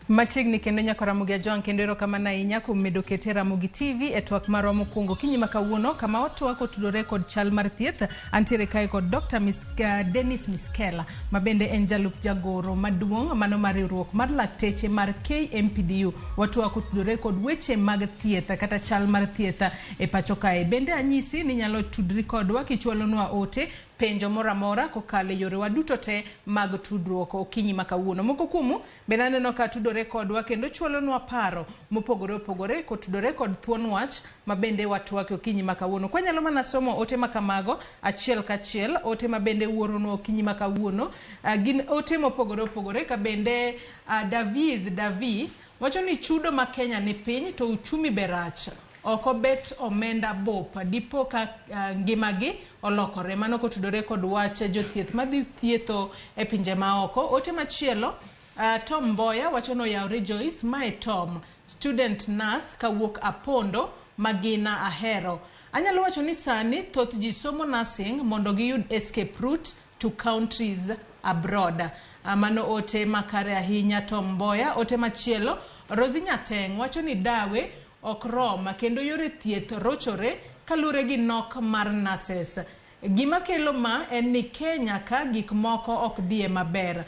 Machiegni kendo nyako Ramogi Ajwang' kendo erokamano ahinya kuom medo kete Ramogi TV e twak marwa mokwongo kinyi ma kawuono kama watwak otudore kod chal mar thieth. Antiere kae kod Dr. Dennis Miskellah ma bende en jalup jagoro maduong' mano mar riwruok mar lakteche mar KMPDU. Watwak otudore kod weche mag thieth kata chal mar thieth e pacho kae. Bende anyisi ni inyalo tudri kodwa kichwalonwa ote penjo moro amora kokalo e yorewa duto te mag tudruok okinyi ma kawuono. Moko kuomu bende aneno ka tudore kodwa kendo chwalonwa paro mopogore opogore kotudore kod thuon wach ma bende watwake okinyi ma kawuono. Kwanyalo mana somo ote ma kamago achiel kachiel, ote ma bende wuoronwa okinyi ma kawuono gin ote mopogore opogore ka bende Davies Davi wacho ni chudo ma Kenya ni piny to uchumi be rach. Oko bet omenda bop dipo ka ngimagi olokore. Mano kotudore kod wach jothieth madhi thietho e pinje maoko. Ote machielo Tom Mboya wacho ni oyawre Joyce, mae Tom student nurse kawuok Apondo Magina Ahero. Anyalo wacho ni sani thoth ji somo nursing mondo giyud escape route to countries abroad. Mano ote makare ahinya Tom Mboya. Ote machielo Rosie Nyateng wacho ni dawe ok rom kendo yore thieth rochore kaluwore gi nok mar nurses. Gima kelo ma en ni Kenya ka gik moko ok dhie maber.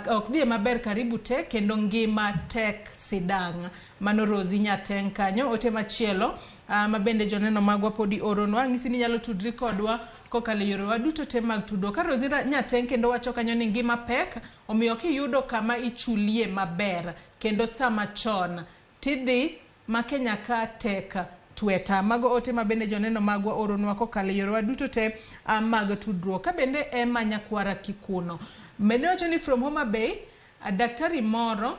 Ok dhie maber karibu te kendo ngima tek sidang'. Mano Rosie Nyateng kanyo. Ote machielo ma bende joneno magwa podi oronwa ng'isi ni inyalo tudri kodwa kokalo e yorewa duto te mag tudruok. Ka Rosie Nyateng kendo wacho kanyo ni ngima pek, omiyo kiyudo kama ichulie maber kendo sama chon tidhi ma Kenya ka tek tweta. Mago ote ma bende joneno magwa oronwa kokalo e yorewa duto te mag tudruok. Ka bende Emma Nyakwara Kikuno mene wacho ni from Homa Bay, daktari moro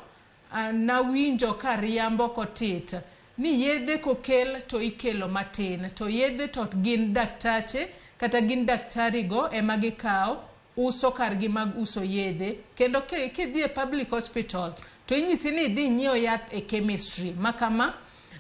nawinjo ka riambo kotit ni yedhe kokel to ikelo matin to yedhe to gin daktache kata gin daktari go ema gikawo uso kargi mag uso yedhe kendo kidhi e public hospital to inyisi ni idhi inyiew yath e chemistry makama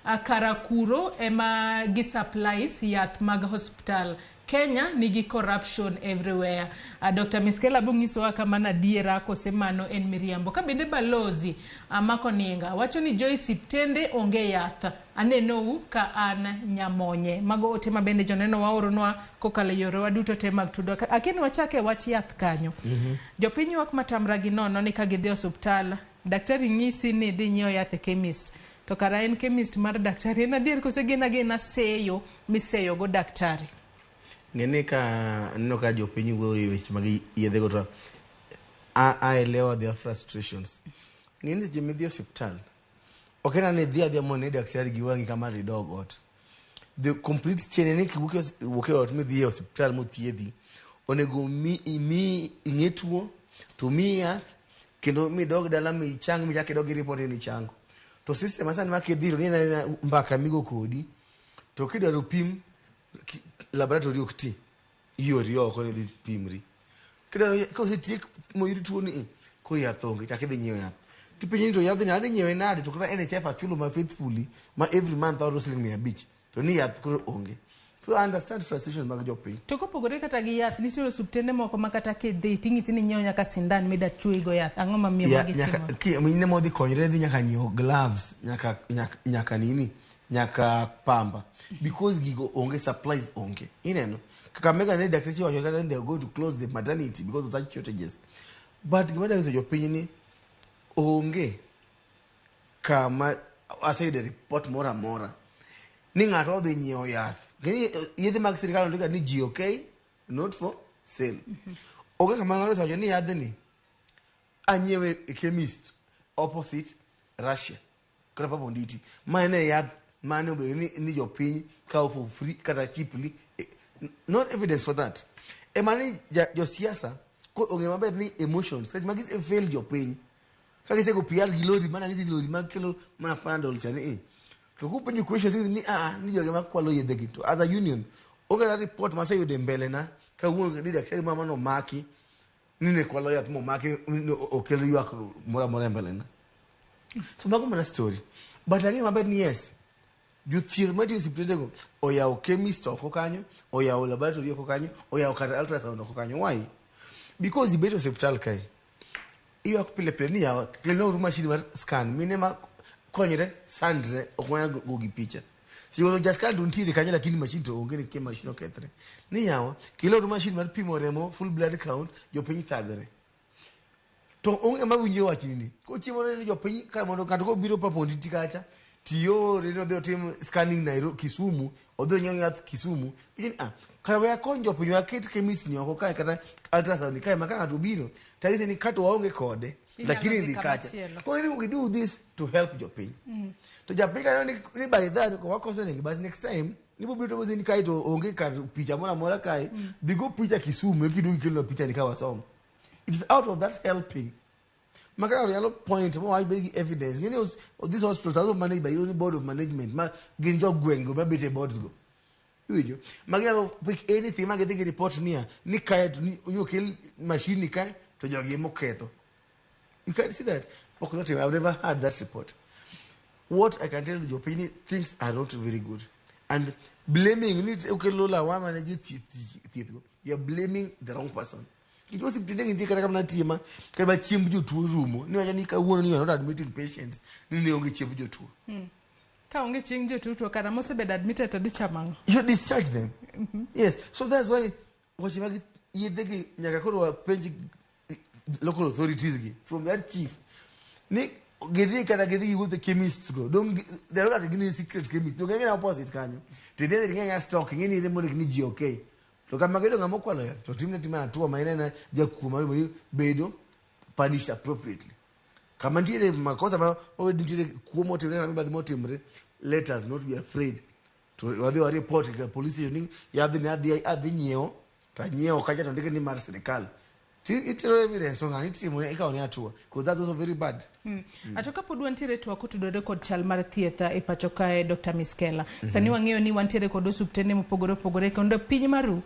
Kara kuro ema gi supplies yath mag hospital. Kenya nigi corruption everywhere. Dr. Miskela bonyisowa kama adiera kose mano en miriambo. Ka bende balozi Mako Ninga wacho ni Joyce Siptende onge yath. Anenou ka an Nyamonye. Mago ote ma bende joneno waoronwa kokalo e yorewa duto te mag tudruok. Akini wachake wach yath kanyo. Jopiny ywak matamra gi nono ni ka gidhi e osuptal, daktari nyisi ni idhi nyiew yath e chemist. To kara en chemist mar daktari en adier kose gin agina seyo miseyo go daktari. Ng'eni ka aneno ka jopiny wuoyo e weche mag yedhego to aelewa their frustrations. Ng'eni seche midhi e osiptal, ok en ni idhi adhiya mondo ine daktari gi wang'i kama to idog ot. The complete chain en ni kiwuok e ot midhi e osiptal mothiedhi, onego mi ing'e tuo, to miyi yath, kendo midog dala michang michak idog gi report ni ichango. To system masani ma kidhi to ni anena mbaka migo kodi, to kidwaro pim laboratory ok ti, iori oko ni idhi pimri. Kidwaro kosetiek moyud tuo ni koro yath onge, chak idhi nyiewo yath. Tipenji ni to yadhni adhi nyiewe nade to kata NHIF achulo ma faithfully ma every month aoro siling 500 to ni yath koro onge. So I understand frustration mag jopiny. To kopogore kata gi yath, nitie osuptende moko ma kata kidhi ting'isi ni inyiew nyaka sindan mida chuoyi go yath. Ang'o mamiyo magi timore? Mine modhi konyre dhi nyaka nyiewo gloves, nyaka nini, nyaka pamba. Because gigo onge, supplies onge. Ineno? Kakamega ne dakteche owacho kata ni they are going to close the maternity because of such shortages. But gima adwa nyiso jopiny ni onge kama aseyudo report moro amora ni ng'ato odhi nyiewo yath. Ng'eni yedhe mag sirikal ondika ni GOK not for sale. Onge kama ng'ato osewacho ni yadhni anyiewe e chemist opposite Russia kata Papa Onditi. Ma en e yath mane obedo ni jopiny kawo for free kata cheaply. Not evidence for that. Ema ni josiasa ko ong'eyo maber ni emotions kech magi fail jopiny. Ka gisego PR gi lori mana gisi lori mag kelo mana Panadol cha ni. To kupenjo questions ni ni jogi makwalo yedhe gi to as a union onge kata report maseyudo e mbele na kawuono ni daktari mama nomaki ni ne kwalo yath momaki ni okel ywak moro amora e mbele na. So mago mana story. But ang'eyo maber ni yes, jothieth matiyo e osiptende go oyawo chemist oko kanyo, oyawo laboratory oko kanyo, oyawo kata ultrasound oko kanyo. Why? Because ibet e osiptal kae, ywak pile pile ni yawa kelna uru machine mar scan, mine ma konyre sandre ok wanyal go gi picha. Seche ja scan to nitiere kanyo lakini machine to onge nikech machine okethre. Ni yawa kelna uru machine mar pimo remo full blood count, jopiny thagre. To onge ng'ama winjo wachni ni. Kochiemo ni jopiny kar mondo ng'ato kobiro Papa Onditi kacha tiore ni odhi otim scanning Nairobi, Kisumu, odhi onyiew yath Kisumu. Lakini kara we akony jopiny, we aket chemist ni oko kae kata ultrasound ni kae ma ka ng'ato obiro to anyise ni kato waonge kode lakini dhi kacha. Koro we do this to help jopiny. To japiny kaneno ni by that wakoso negi bas next time nibo biro to ni kae to onge kar picha moro amora kae dhi go picha Kisumu ekiduogo ikelnwa picha ni ka wasomo. It's out of that helping. Maka ng'ato nyalo point mo wach bed gi evidence. Ng'eni these hospitals are also managed by your board of management ma gin jogweng' go mabet e boards go. Iwinjo? Ma ginyalo pick anything ma gidhi gi report niya ni kae to ni okel machine ni kae to jogi ema oketho. You can't see that. Pok notimo. I've never heard that report. What I can tell jopiny ni things are not very good. And blaming ni okelo lawama ne jothieth go. You are blaming the wrong person. Nikech osiptende gi nitie kata kama natie ma kata ma chiemb jotuo rumo ni wacho ni kawuono ni you are not admitting patients ni ne onge chiemb jotuo. Ka onge chiemb jotuo to kara mosebedo admitted to dhi chamo ang'o? You discharge them. Yes. So that's why weche mag yedhe gi nyaka koro wapenj local authorities gi from that chief ni gidhi kata gidhi giwuotho chemists go dong they are not gini secret chemists to ging'e opposite kanyo to idhi adhi ng'e stock ing'e ni yedhe mondik ni GOK to kama gedo ng'ama okwalo yath to timne tima hatua ma en jakuo mar bedo punished appropriately. Kama nitiere makosa ma nitiere kuo motimre kata mibadhi motimre, let us not be afraid to wadhi wa report ka police station ni yadhni adhi nyiewo to anyiewo kacha to ndike ni mar sirikal. Itero evidence to ng'ani itimo ikawo ne hatua because that's also very bad. Ato kapod wantiere twak kotudore kod chal mar thieth e pacho kae Dr. Miskela. Sani wang'eyo ni wantiere kod osuptende mopogore opogore kendo piny maru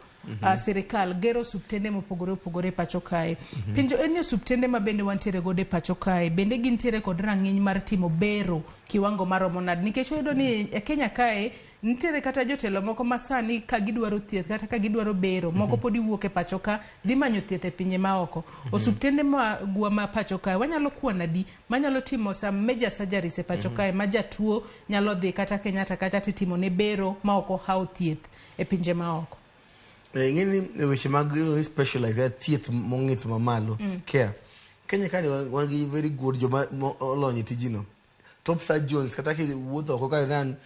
Sirikal gero osuptende mopogore opogore e pacho kae. Penjo en ni osuptende ma bende wantiere godo e pacho kae bende gintiere kod rang'iny mar timo bero kiwango maromo nade? Nikech wayudo ni e Kenya kae nitiere kata jotelo moko ma sani ka gidwaro thieth kata ka gidwaro bero moko podi wuok e pacho ka dhi manyo thieth e pinje maoko. Osuptende magwa ma pacho kae wanyalo kwano adi manyalo timo some major surgeries e pacho kae ma jatuo nyalo dhi kata Kenyatta kacha titimo ne bero ma ok ohawo thieth e pinje maoko. Ing'e ni weche mag specialized thieth mong'ith mamalo care. Kenya ka wan gi very good joma olony e tijino. Top surgeons kata kiwuotho oko ka nan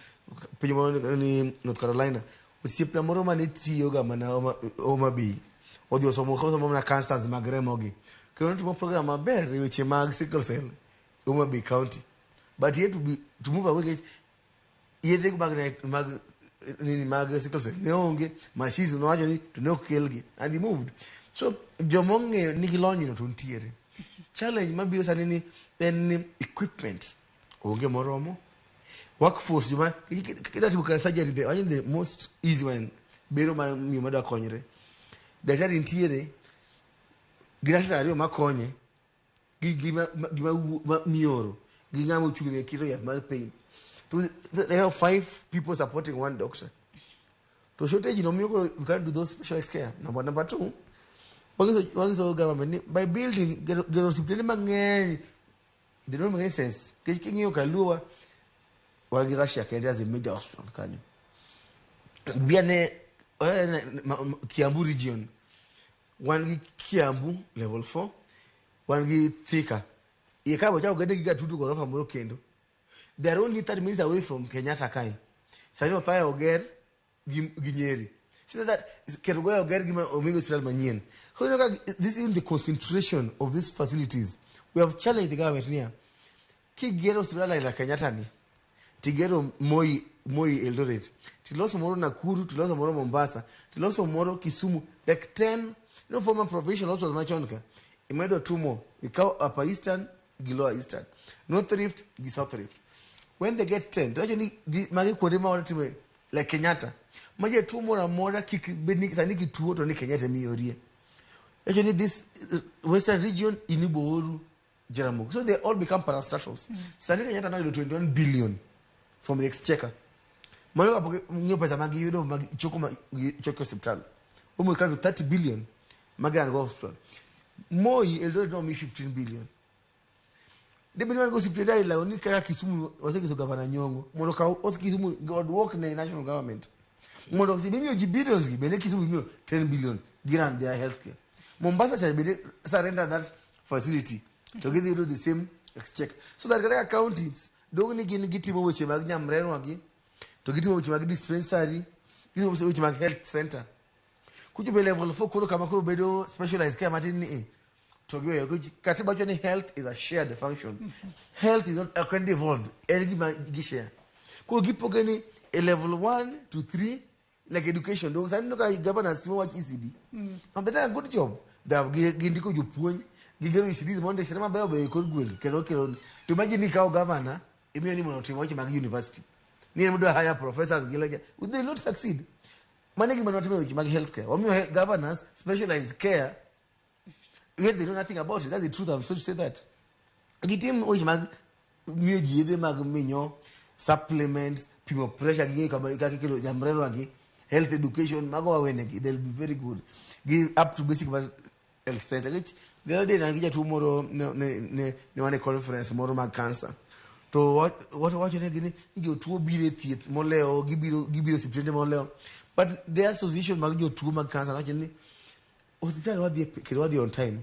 piny moro ni North Carolina, osiepna moro mane tiyo ga mana Homa Bay odhi osomo osomo mana cancers mag remo gi. Kendo notimo program maber e weche mag sickle cell Homa Bay County. But he had to move away nikech yedhe mag nini mag sickle cell ne onge, machines nowacho ni to ne ok kelgi and he moved. So joma ong'eyo nigi lony no to nitiere. Challenge mabiro sani ni en ni equipment onge moromo. Workforce joma kida timo kata surgery the most easy one bero mar miyo madwa konyre. Daktari nitiere gi nurses ariyo makonye gi gima mioro gi ng'ama ochung' ne kiro yath mar pain. To they have 5 people supporting one doctor. To shortage no miyo koro we can't do those specialized care. Number 2, wangiso government ni by building gero osiptende mang'eny they don't make any sense. Nikech king'iyo Kaluo wan gi Russia kende as a major hospital kanyo. Biane Kiambu region wan gi Kiambu level 4, wan gi Thika. Iye ka bochako gede gi Gatutu gorofa moro kendo. They are only 30 minutes away from Kenyatta kae. Sani Othaya oger gi Nyeri. So that Kerugoya oger gi Omigo Hospital manyien. So you know, this is the concentration of these facilities. We have challenged the government here. Kigero hospital la Kenyatta ni, tigero Moi Eldoret, tiloso moro Nakuru, tiloso moro Mombasa, tiloso moro Kisumu, like 10 no former provincial hospitals machon ka. Imedo 2 more. Ikaw Upper Eastern, gi Lower Eastern, North Rift, gi South Rift. When they get 10, actually magi kuonde ma watime like Kenyatta. Maje 2 more amora kik bed ni sani kituo to ni Kenyatta miyorie. Actually this Western region iniboru Jaramogi. So they all become parastatals. Sani Kenyatta now 21 billion from the exchequer. Mano kapok ng'iyo pesa mag yudo mag choko mag choko hospital. Omo kando 30 billion mag go hospital. Moi Eldoret no mi 15 billion. Debe ni wan go hospital la oni kaka Kisumu wasekiso governor Nyong'o mondo ka os Kisumu god work ne national government. Mondo si bimiyo ji billions gi bende Kisumu bimiyo 10 billion grant their healthcare. Mombasa shall be surrender that facility to give you the same exchequer. So that kaka counties dong ni gin gitimo weche mag nyamrerwa gi to gitimo weche mag dispensary, gitimo weche mag health center. Kuchopo level 4 koro kama koro bedo specialized care matin ni to giweyo katiba wacho ni health is a shared function. Health is not can devolved. En gima gi share. Koro gipoge ni e level 1 to 3 like education. Dong sani ka governors timo wach ECD. And they done a good job. They have gindiko jopuonj, gigero ECDs mondo sere mabeyo beyo kor gwenge kendo kelo. To imagine ni kawo governor imiyo ni mondo otim weche mag university. Ni en mondo hire professors gi lecture. They will not succeed. Mane gima notimo weche mag healthcare. Wamiyo governors specialized care. Yet they know nothing about it. That's the truth. I'm sorry to say that. Gitim weche mag miyo ji yedhe mag minyo, supplements, pimo pressure gi kama kaka kelo nyamrerwa gi health education mago wawenegi. They'll be very good. Give up to basic health center. Which the other day na gija moro ne wane conference moro mag cancer. To what wacho ne gini jotuo biro e thieth moleo gibiro osiptende moleo. But the association mag jotuo mag cancer wacho ni hospital wadhi kendo wadhi on time.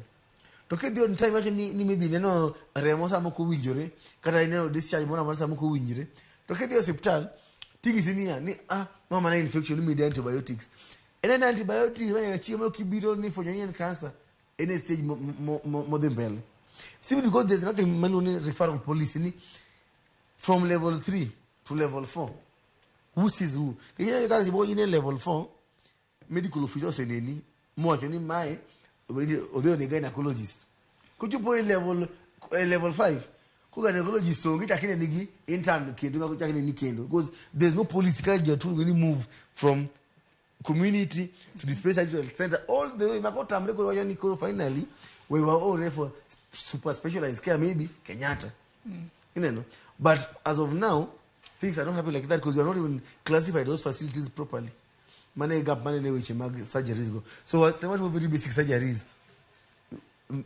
To kidhi on time wacho ni maybe neno remo sama ok owinjore kata ineno discharge moro amora sama ok owinjore. To kidhi e osiptal ting'isi niya ni ma mana infection imiyi antibiotics. En antibiotics ma nyaka chieng' moro kibiro ni fwenyo ni en cancer en e stage modhi mbele. Simply because there's nothing maluongo ni referral policy ni from level 3 to level 4. Who sees who? Kendo kaka seche moko in e level 4 medical officer oseneni mowacho ni mae odhi one gynecologist. Kochopo e level 5 ko gynecologist onge chak inene gi intern kendo ma chak inene kendo because there's no policy ka jatuo ni move from Community to dispensary to health center all the way mako tamre koro wacho ni koro finally we were all ready for super specialized care, maybe Kenyatta. But as of now things are not happening like that because you are not even classified those facilities properly. Mane gap mane ne weche mag surgeries go. So what very basic surgeries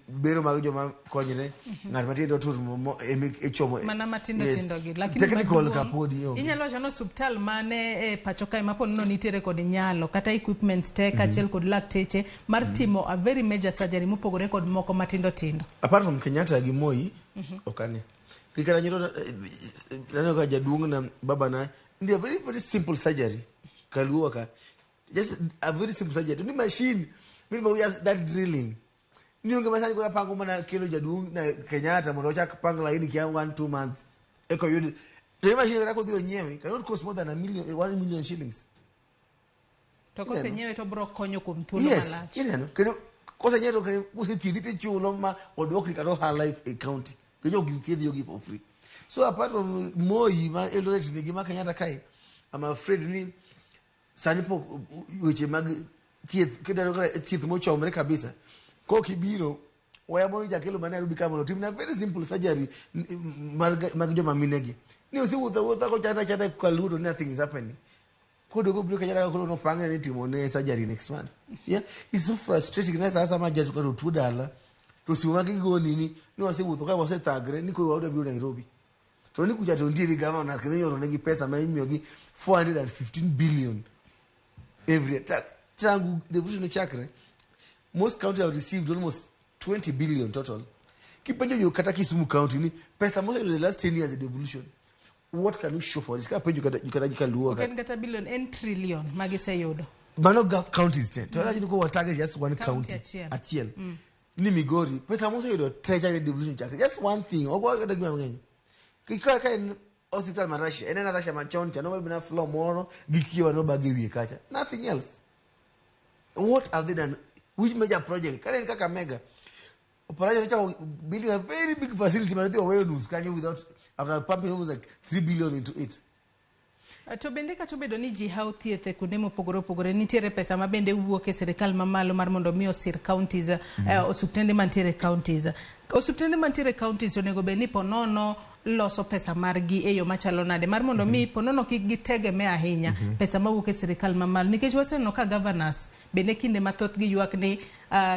bero mag joma konyre ng'at matin to tur e chomo mana matindo tindo gi, lakini technical kapodi onge. Inyalo wacho ni osuptal mane e pacho kae ma ponono nitiere kod nyalo kata equipment te kaachiel kod lakteche mar timo a very major surgery mopogore kod moko matindo tindo? Apart from Kenyatta gi Moi, ok ane. Kikata nyiro neno ka jaduong' na babana ndio very very simple surgery kaluo ka, just a very simple surgery ni machine minimum just that drilling ni onge masani kora pango mana kelo jaduong' na Kenyatta mondo ochak pang laini kia 1-2 months eko yud to machine kata kodhi onyiewe cannot cost more than a million, 1 million shillings. To kosenyiewe to bro konyo kuom thuolo malach. Yes, kendo kosenyiewe to kosethiedhi tichulo ma oduokni kata ohala e county kendo ok githiedhi yogi for free. So apart from Moi ma Eldoret nigi ma Kenyatta kae, I'm afraid ni sani pok weche mag thieth kidwaro thieth mochomre kabisa kok ibiro waya moro jakelo ma Nairobi ka mondo timna very simple surgery mag joma minegi ni osewuotho awuotha kochata chata kaluto nothing is happening. Kodogo biro Kenyatta koro nopangne ni timo ne surgery next month. Yeah, it's so frustrating. Na sasa ma jatu karo tuo dala to simu magi goni ni wasewuotho ka wasethagre ni koro wadwa biro Nairobi. To ni kucha to nitiere governor kendo ioro negi pesa ma imiyogi 415 billion every tangu devolution chakre. Most counties have received almost 20 billion total. Kipenjo yo kata Kisumu County ni pesa most of the last 10 years of devolution. What can you show for this? Kipenjo kata kata luo kata. Okay, kata billion en trillion magiseyudo. Mano gap counties 10. To mm. Go target just one county. Achiel. Ni Migori pesa moseyudo treasury devolution chakre. Just one thing. Ogwa kata gima ng'eny. Kika ka en hospital ma Russia, en Russia machon cha no bina floor moro gikiwa no bagi wiye kacha. Nothing else. What have they done? Which major project? Karen Kakamega. Building a very big facility, but without after pumping almost like 3 billion into it. To bende kata obedo ni ji hawo thieth e kuonde mopogore opogore, nitiere pesa ma bende wuok e sirikal mamalo mar mondo mi osir counties, osuptende mantiere counties. Osuptende mantiere counties onego bed ni ponono loso pesa margi e yo machalo nade mar mondo mi ponono kik gitegemea ahinya pesa mawuok e sirikal mamalo, nikech waseneno ka governors bende kinde mathoth giywak ni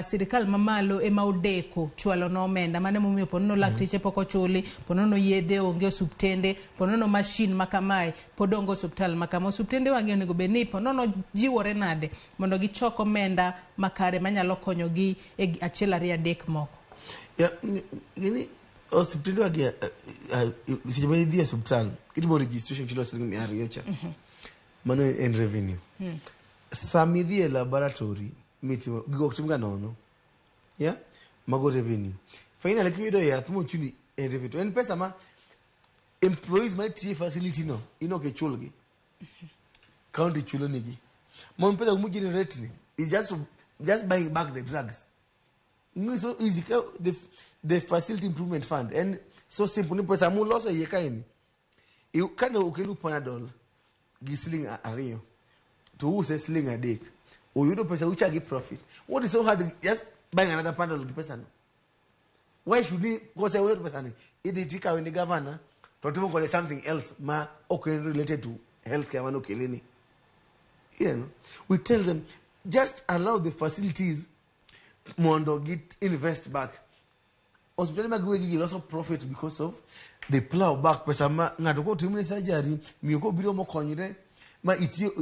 sirikal mamalo ema odeko chwalo no omenda, mano emomiyo ponono lakteche pok ochuli, ponono yedhe onge osuptende, ponono mashin makamae pod onge osuptal makama. Osuptende wang'e onego bed ni ponono jiwore nade mondo gichok omenda makare manyalo konyogi e achiel ariyo adek moko. Yeah, gini osiptende wagi seche ma idhi e osiptal itimo registration chulo siling 200 cha. Mano en revenue. Sama idhi e laboratory mitimo gigo ok timga nono. Yeah, mago revenue. Finally kiyudo yath mochuni en revenue. En pesa ma employees ma tiyo e facility no in ok ichulgi. County chulo nigi. Mon pesa mu generate ni is just buying back the drugs. It's so easy. The facility improvement fund and so simple. Ni pesa muloso iye kaeni. Kane okelu Panadol gi siling 2 to use siling 3. Oyudo pesa uchagi profit. What is so hard? Just buying another Panadol gi pesa no. Why should we kose oyudo pesa ni? Idhi tikawe ni governor to timo kode something else ma ok related to healthcare mano keleni. You know, we tell them just allow the facilities mondo get invest back. Hospital mag wegi loso profit because of they plow back pesa ma ng'ato ko timne surgery miyo ko biro mokonyre ma itiyo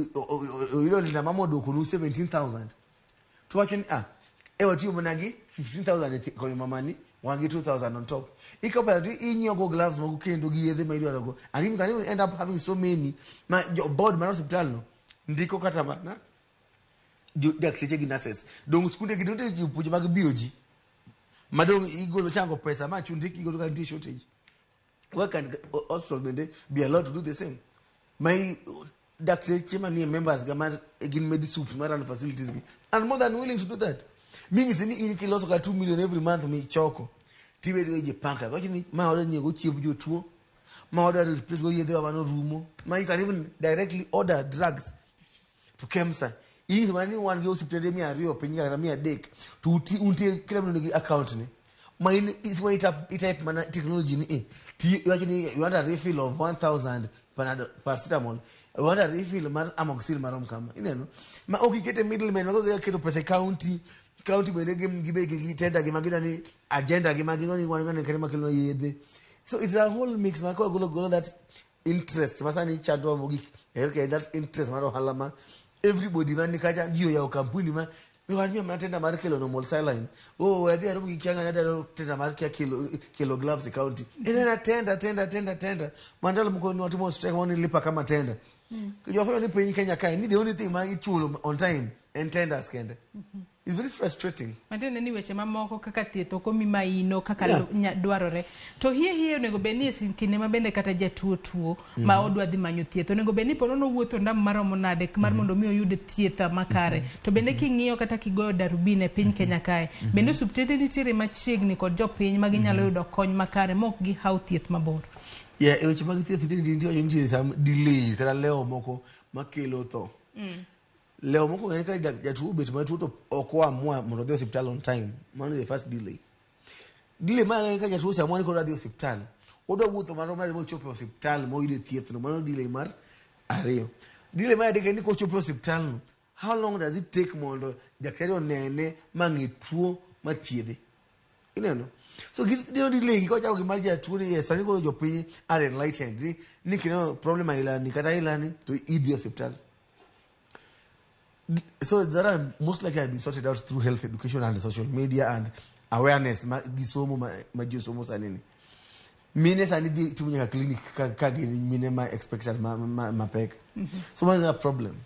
oyudo linda mama odwoko nu 17,000 to wacho ni e watiyo mana gi 15,000 konyo mamani wan gi 2,000 on top. Ikawo pesa to inyiewo go gloves mago kendo gi yedhe ma idwaro go, and you can even end up having so many ma jo board mar hospital no ndiko kata mana dakteche gi nurses dong skunde gi nitie jopuonje mag biology madong igolo chango pesa ma chun ndiki igolo ka nitie shortage. Why can't hospital bende be allowed to do the same? My dakteche manie members ga mar gin medisups mar run facilities gi and more than willing to do that. Ming'isi ni in kiloso ka 2 million every month michoko tibedo gi jipanka wacho ni ma wadwa nyiewo chiemb jotuo, ma wadwa replace go yedhe wa manorumo, ma you can even directly order drugs to KEMSA. Inyiso mana ni wan gi osiptende 200 piny kata 300 to untie kila mtu nigi account ne. Ma in isma itype mana technology ni ti iwacho ni you want a refill of 1000 Panadol, paracetamol, you want a refill mar amoxil marom kama. Ineno? Ma ok ikete middleman, ma ok iketo pesa e county, county bende gibe gi tender gi magina ni agenda gi magino ni wan ngane kare makelo yedhe. So it's a whole mix ma ko golo that interest masani chandwa mogik healthcare, that interest mar ohala ma everybody man ni kacha ji oyawo kampuni ma wan miyo mana tender mar kelo normal saline. Oh, adhi aromo gi kia ng'ane adwaro tender mar kia kelo gloves e county. En ena tender tender tender tender. Mandalo moko ne watimo strike mondo lipa kama tender. Jofwenyo ni piny Kenya kae ni the only thing ma ichulo on time en tenders kende. It's very frustrating. Matiende ni weche mamoko kaka thieth ok omi maino kaka dwarore. To hie onego bed ni e kinde ma bende kata jatuo tuo ma odwa dhi manyo thieth onego bed ni po nono wuotho ndam maromo nade mar mondo mi oyud thieth makare. To bende king'iyo kata kigoyo darubin e piny Kenya kae, bende osiptende nitiere machiegni kod jopiny ma ginyalo yudo kony makare mok gihaw thieth mabor. Yeah, e weche mag thieth nitie some delay kata lewo moko makelo tho. Lewo moko ng'eni ka jatuo obet matuo to ok oamua mondo odhi osiptal on time. Mano the first delay. Delay mar ariyo ka jatuo oseamua ni koro adhi osiptal. Odwa wuotho marom nade mochopo e osiptal moyude thieth no. Mano delay mar ariyo. Delay mar adek en ni kochopo e osiptal no, how long does it take mondo daktari onene ma ng'e tuo mathiedhe? Ineno? So gino delay gi kochako gi mar jatuo ni yes, sani koro jopiny are enlightened ni kineno problem ailani kata ailani to idhi osiptal. So that are most likely have been sorted out through health education and social media and awareness ma gi somo ma ji osomo sani ni. Mine sani dhi timo nyaka clinic ka gin mine ma expectant mapek. So what is that problem?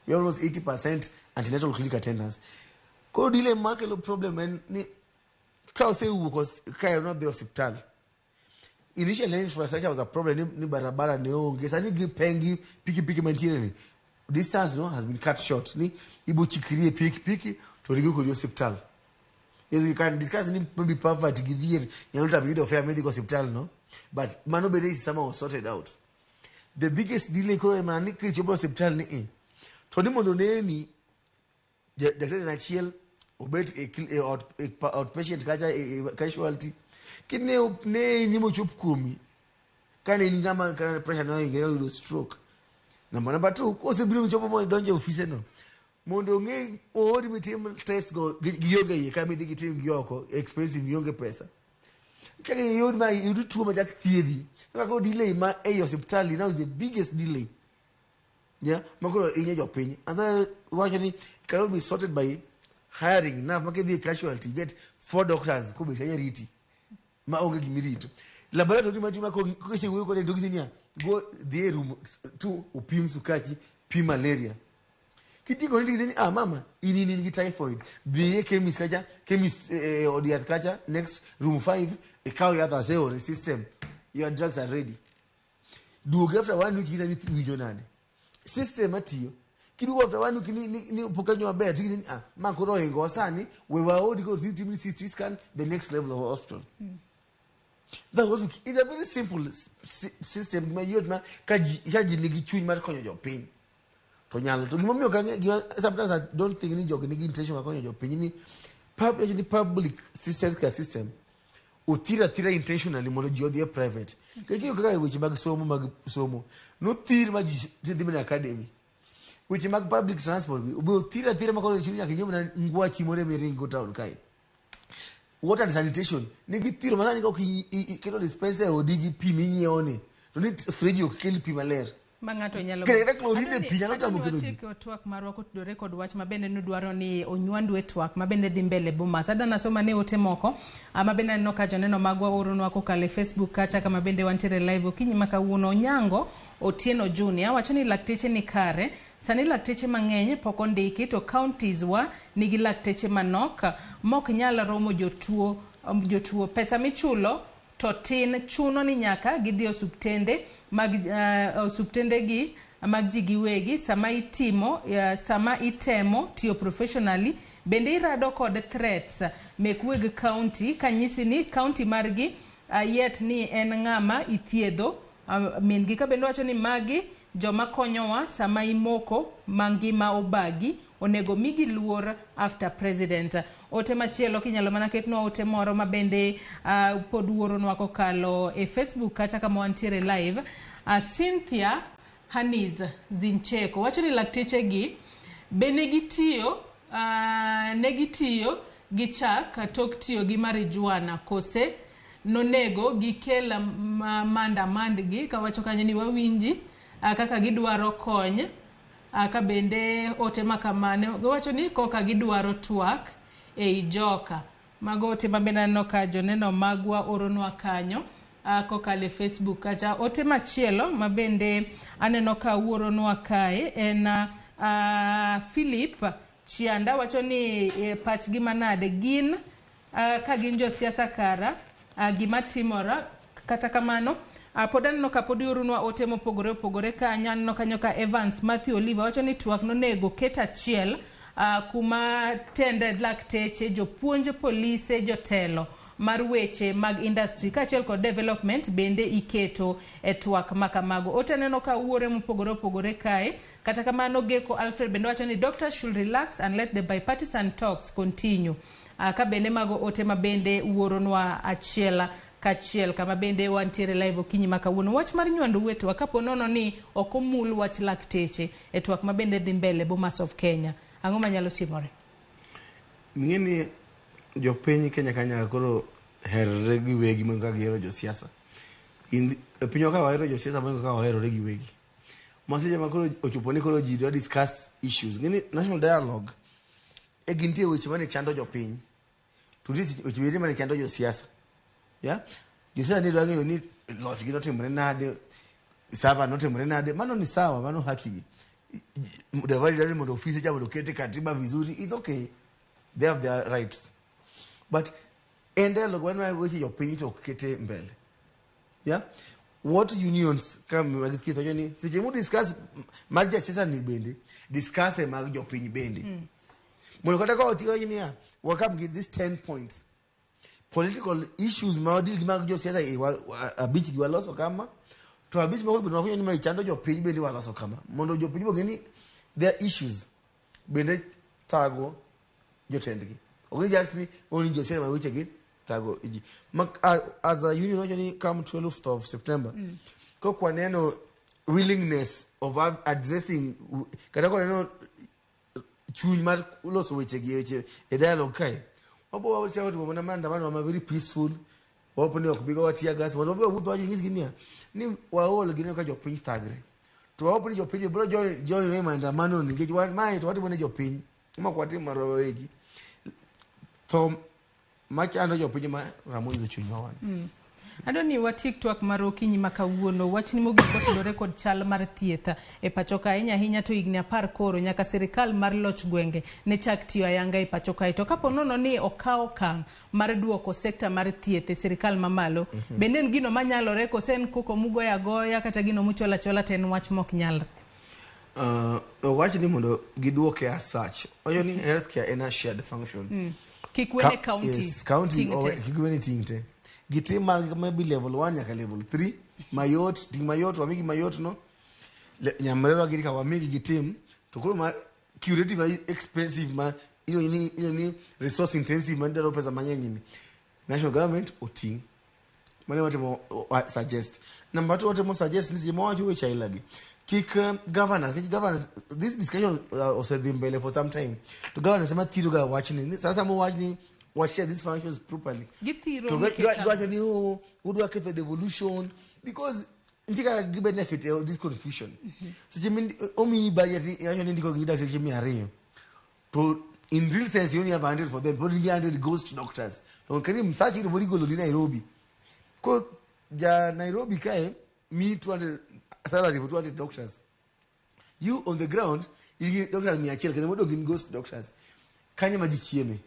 We have almost 80% antenatal clinic attendance. Koro delay makelo problem en ni ka osewuok ka en odhi osiptal. Initially infrastructure was a problem ni barabara ne onge. Sani gi pengi pikipiki mantiere ni. Distance no has been cut short. Ni ibo chikrie pikipiki to ringo kodi osiptal. Yes, we can discuss ni maybe poverty gi dhier nyalo tamo yudo fare midhi go osiptal no. But mano bende is somehow sorted out. The biggest delay koro en mana ni kichopo osiptal ni To ni mondo neni daktari en achiel obet e outpatient kacha e casualty. Kine ne ni mochop kuomi kane in ng'ama kane pressure no ohinge oyudo stroke. Number 2, kosebiro michopo modonjo e ofise no mondo ong'e oori mitim test go gionge iye ka midhi gitim gi oko expensive gionge pesa. Chak iyud ma iyud tuo ma chak thiedhi. Kaka koro delay ma ei osiptal now is the biggest delay. Yeah, makoro inyo jopiny. And then wacho ni cannot be sorted by hiring enough. Ma kidhi e casualty get 4 doctors kobet kanyo riti ma onge gimirito. Laboratory ma kisewuoyo kode to gidhi niya go dhi e room 2 opim sukachi, pim malaria. Kitieko ni tigidhi ni mama in gi typhoid. Dhi e chemist kacha, chemist od yath kacha next room 5 ikaw yath aseore system. Your drugs are ready. Duogi after 1 week ni winjo nade. System matiyo. Kiduogo after 1 week ni pok awinjo maber tigidhi ni ma koro ohingo sani we waodi koro dhi timni CT scan the next level of hospital. That's what we, it's a very simple system mayot ma ka ji nigi chuny mar konyo jopiny to nyalo. To gimomiyo ka gima, sometimes I don't think ni jogi nigi intention mar konyo jopiny ni ni public system care system othir athira intentionally mondo ji odhi e private. Kikio kaka weche mag somo nothir ma ji dhi mana academy. Weche mag public transport be othir athira ma koro nyaka inyiew mana ngwachi moro miringo town kae. Water and sanitation nigi thiro ma sani ok iketo dispenser e odi gi pi minyiewo ni to ni fridge ok kel pi maler. Ma ng'ato nyalo Kendo kata chlorine e pi nyalo tamo kelo ji. Watieko twak marwa kotudore kod wach ma bende nudwaro ni onywandu e twak ma bende dhi mbele Bomas. Adwa nasoma ne ote moko, ma bende aneno ka joneno magwa oronwa kokalo e Facebook kacha kama bende wantiere live okinyi ma kawuono. Onyango Otieno Junior wacho ni lakteche ni kare. Sani lakteche mang'eny pok ondiki to counties wa nigi lakteche manok mok nyal romo jotuo. Pesa michulo to tin, chuno ni nyaka gidhi osuptende mag osuptende gi mag ji giwegi. Sama itimo sama itemo tiyo professionally bende irado kod threats mek weg county kanyisi ni county margi yet ni en ng'ama ithiedho. Min gi ka bende wacho ni magi joma konyowa sama imoko mangima obagi Onego migi luor after president. Ote machielo kinyalo mana ketnwa ote moro ma bende pod uoronwa kokalo e Facebook kacha kama wantiere live. Cynthia Hanis Zincheko wacho ni lakteche gi be ne gitiyo gi chak tok tiyo gi marijuana kose nonego gikel mandamandgi kawacho kanyo ni wawinji kaka gidwaro kony ka bende ote makamano giwacho ni koka gidwaro twak ei joka. Mago ote ma bende aneno ka joneno magwa oronwa kanyo kokalo e Facebook kacha. Ote machielo ma bende aneno ka uoronwa kae en Philip Chianda wacho ni pachgi manade gin ka gin josiasa kara gima timora kata kamano pod aneno ka pod ioronwa ote mopogore opogore kanyo. Aneno kanyo ka Evans Matthew Oliver wacho ni twak nonego ket achiel kuma tend lakteche, jopuonj, polise, jotelo mar weche mag industry kaachiel kod development bende iketo e twak makamago. Ote aneno ka wuore mopogore opogore kae. Kata kamano Geko Alfred bende wacho ni doctors should relax and let the bipartisan talks continue. Ka bende mago ote ma bende wuoronwa achiel kachiel kama bende wantiere live okinyi ma kawuono. Wach mar nywando wetewa kapo nono ni ok omul wach lakteche e twak ma bende dhi mbele Bomas of Kenya. Ang'o manyalo timore? Ing'e ni jopiny Kenya ka nyaka koro herre giwegi mohingo kaka gihero josiasa. E pinywa ka wahero josiasa mohingo kaka waherore giwegi. Ma seche ma koro ochopo ni koro ji dwa discuss issues. Ing'e ni national dialogue e gintie weche mane chando jopiny. To nitie weche bende mane chando josiasa. Yeah? Josiasa ne dwa ng'eyo ni loch gi notimore nade, sava notimore nade, mano ni sawa, mano haki gi. Mudavadi dwaro ni mondo ofise cha mondo okete katiba vizuri, it's okay. They have their rights. But en dialogue wan weche jopiny to ok kete mbele. Yeah? What unions ka mag thieth wacho ni seche mu discuss mag jasiasa ni bende discuss e mag jopiny bende. Mondo kata ka otiyo niya, wakam gi these 10 points. Political issues ma wadil gi mag josiasa e abich gi waloso kama to abich moko bende wafwenyo ni mae chando jopiny bende waloso kama mondo jopiny bong'e ni their issues bende thago jotendgi ok ni just ni only josiasa ma wechegi thago ji. As a union wacho ni come 12th of September kok waneno willingness of addressing kata kwaneno chuny mar loso weche gi weche e dialogue kae wabo wachako timo mana maandamano ma very peaceful wapo ni ok bi gowa tear gas mondo wabi wawuoth wacho nyisgi niya ni waol gi neno ka jopiny thagre to wahope ni jopiny biro join e maandamano ni nikech wan mae to watimo ne jopiny ma ok watim marwa wawegi tho machando jopiny ma ramo chunywa wan. Adwa ni watiek twak mar okinyi ma kawuono. Wachni mogik otudore kod chal mar thieth e pacho ka ahinya ahinya to higni 10 koro nyaka sirikal mar loch gwenge ne chak tiyo ayanga e pacho kae. To kapo nono ni okaw okang' mar duoko sekta mar thieth e sirikal mamalo, bende en gino manyalore kose en koko mugoyo agoya kata gino muchwalo achwala to en wach mok nyalre? Owach ni mondo giduoke as such. Wacho ni healthcare en a shared function. Kik wene county. Yes, county ting' te. Kik wene ting' te. Gitim mar maybe level 1 nyaka level 3 mayot ting' mayot wamigi mayot no nyamrerwa gini ka wamigi gitim to koro ma curative ma expensive ma ino ni resource intensive ma dwaro pesa mang'eny ni national government oting' mane watimo suggest. Number 2 watimo suggest ni seche ma wawacho weche aila gi kik governors, nikech governors this discussion osedhi mbele for some time to governors ema thiro ga wachni ni sasa mowach ni wa share these functions properly Githiro to nikech ang'o? giwacho ni oh, udwa ketho devolution because nitie kaka gi benefit e this confusion. Seche omiyi budget ni iwacho ni indiko gi dakteche 200 to in real sense you only have 100 for them, but only 100 goes to doctors. To kani msachi to bodi golo ni Nairobi. Ko ja Nairobi kae mi 200 salary for 200 doctors. You on the ground in gi doctors 100 kendo modong gin ghost doctors. Kanyo ma ji chieme.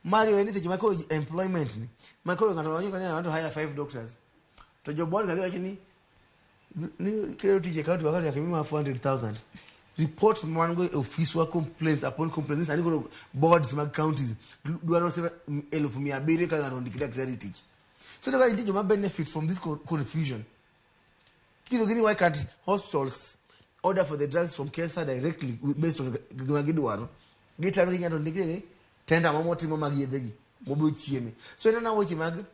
Mario en seche ma koro employment ni. Ma koro ng'ato wacho ni I want to hire 5 doctors. To jo board ga wacho ni kelo tich e county wakati nyaka imiwa 400,000. Report man go e ofiswa complaints upon complaints sani koro boards mag counties dwaro 700,000 ka ng'ato ondiki daktari tich. So ka nitie joma benefit from this confusion. Kiso gini why can't hospitals order for the drugs from KEMSA directly based on gima gidwaro. Gitaro gi ng'ato ndikni tender motimo mag yedhe gi mobo chieme. So ineno weche mag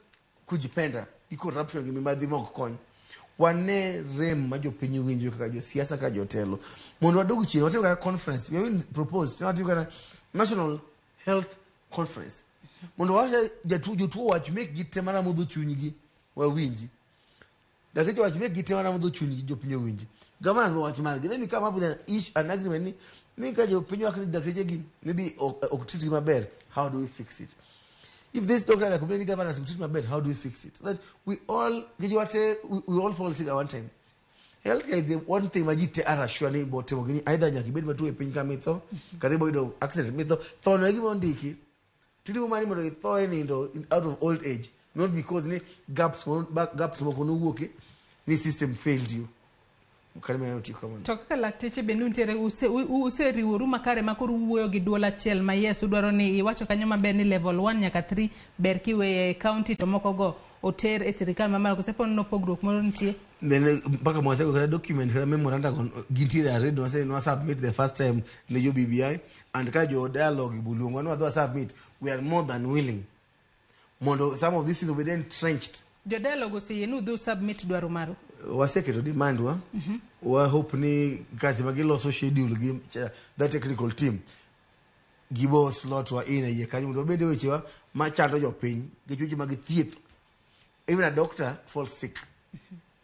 kujipenda gi corruption gi mibadhi mok kony. Wane rem ma jopiny winjo kaka josiasa kaka jotelo mondo wadog chien watim kata conference. We will propose watim kata national health conference mondo wach jatuo jotuo wach mek gi te mana modho chunygi wawinji. Dakteche wach mek gi te mana modho chunygi jopiny owinji. Governors be wach margi. Then we come up with an issue, an agreement ni mi ka jopiny wach ni dakteche gi maybe ok treat gi maber, how do we fix it? If this doctor are complaining governors ok treat maber, how do we fix it? So that we all we all fall sick at one time. Healthcare is the one thing ma ji te are sure ni bo timo gini either nyaka ibed matuo e piny ka mitho kata ibo yudo accident mitho tho no e gima ondiki titimo mani mondo itho e nindo out of old age, not because ni gaps gaps moko nowuoke ni system failed you. Kare mano tiyo kamano. To kaka lakteche bende untiere useriworu makare ma koro uwuoyo gi duol achiel ma yes udwaro ni iwacho kanyo maber ni level 1 nyaka 3 ber kiweye e county to moko go oter e sirikal mamalo kose po nono pogruok moro nitie? Bende mpaka mwasego kata document kata memoranda go gintiere already nwa submit the first time ne jo BBI and ka jo dialogue buluongo nwa dwa submit, we are more than willing mondo some of these things obed entrenched. Jo dialogue oseyie ni udhi submit dwaro maru? Waseketo demand wa. Wa hope ni kazi ma giloso schedule gi that technical team gibo slot wa in e iye kanyo mondo wabed e wechewa machando jopiny nikech weche mag thieth, even a doctor falls sick,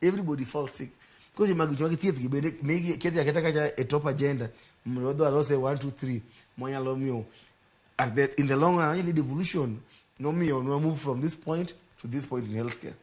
everybody falls sick. Koro weche mag thieth gi bende migi kete aketa kacha e top agenda mondo wadhi walose 1 2 3 mwanyalo miyo in the long run ni devolution nomiyo nwa move from this point to this point in healthcare.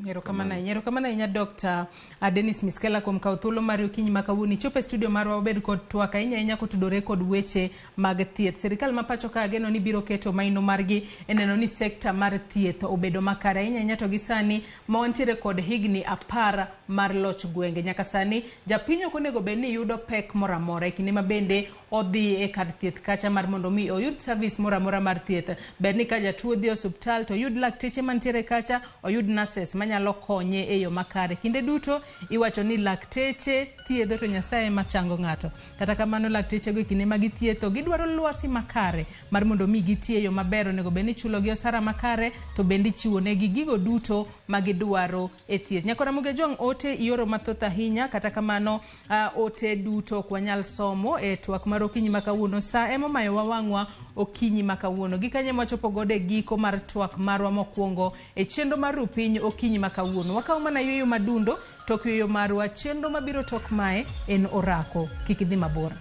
Erokamano ahinya, erokamano ahinya Dr. Dennis Miskela kuom kawo thuolo mari okinyi ma kawuono ichopo e studio marwa wabed kod twak ahinya ahinya kotudore kod weche mag thieth. Sirikal ma pacho ka ageno ni biro keto maino margi e neno ni sekta mar thieth obedo makare ahinya ahinya to gi sani ma wantiere kod higni 10 mar loch gwenge. Nyaka sani japiny ok onego bed ni yudo pek moro amora e kinde ma bende odhi e kar thieth kacha mar mondo mi oyud service moro amora mar thieth. Ber ni ka jatuo dhi e osuptal to oyud lakteche mantiere kacha, oyud nurses manyalo konye e yo makare. Kinde duto iwacho ni lakteche thiedho to Nyasaye ema chango ng'ato. Kata kamano lakteche go e kinde ma githietho gidwaro lwasi makare mar mondo mi giti e yo maber, onego bed ni ichulogi osara makare to bende ichiwonegi gigo duto ma gidwaro e thieth. Nyakora Ramogi Ojwang' ote ioro mathoth ahinya, kata kamano ote duto ok wanyal somo e twak mar okinyi ma kawuono. Sa ema omayowa wang'wa okinyi ma kawuono. Gi kanyo ema wachopo godo e giko mar twak marwa mokwongo e chenro mar Rupiny okinyi ma kawuono. Wakawo mana yueyo madundo tok yueyo marwa, chenro mabiro tok mae en orako. Kik idhi mabor.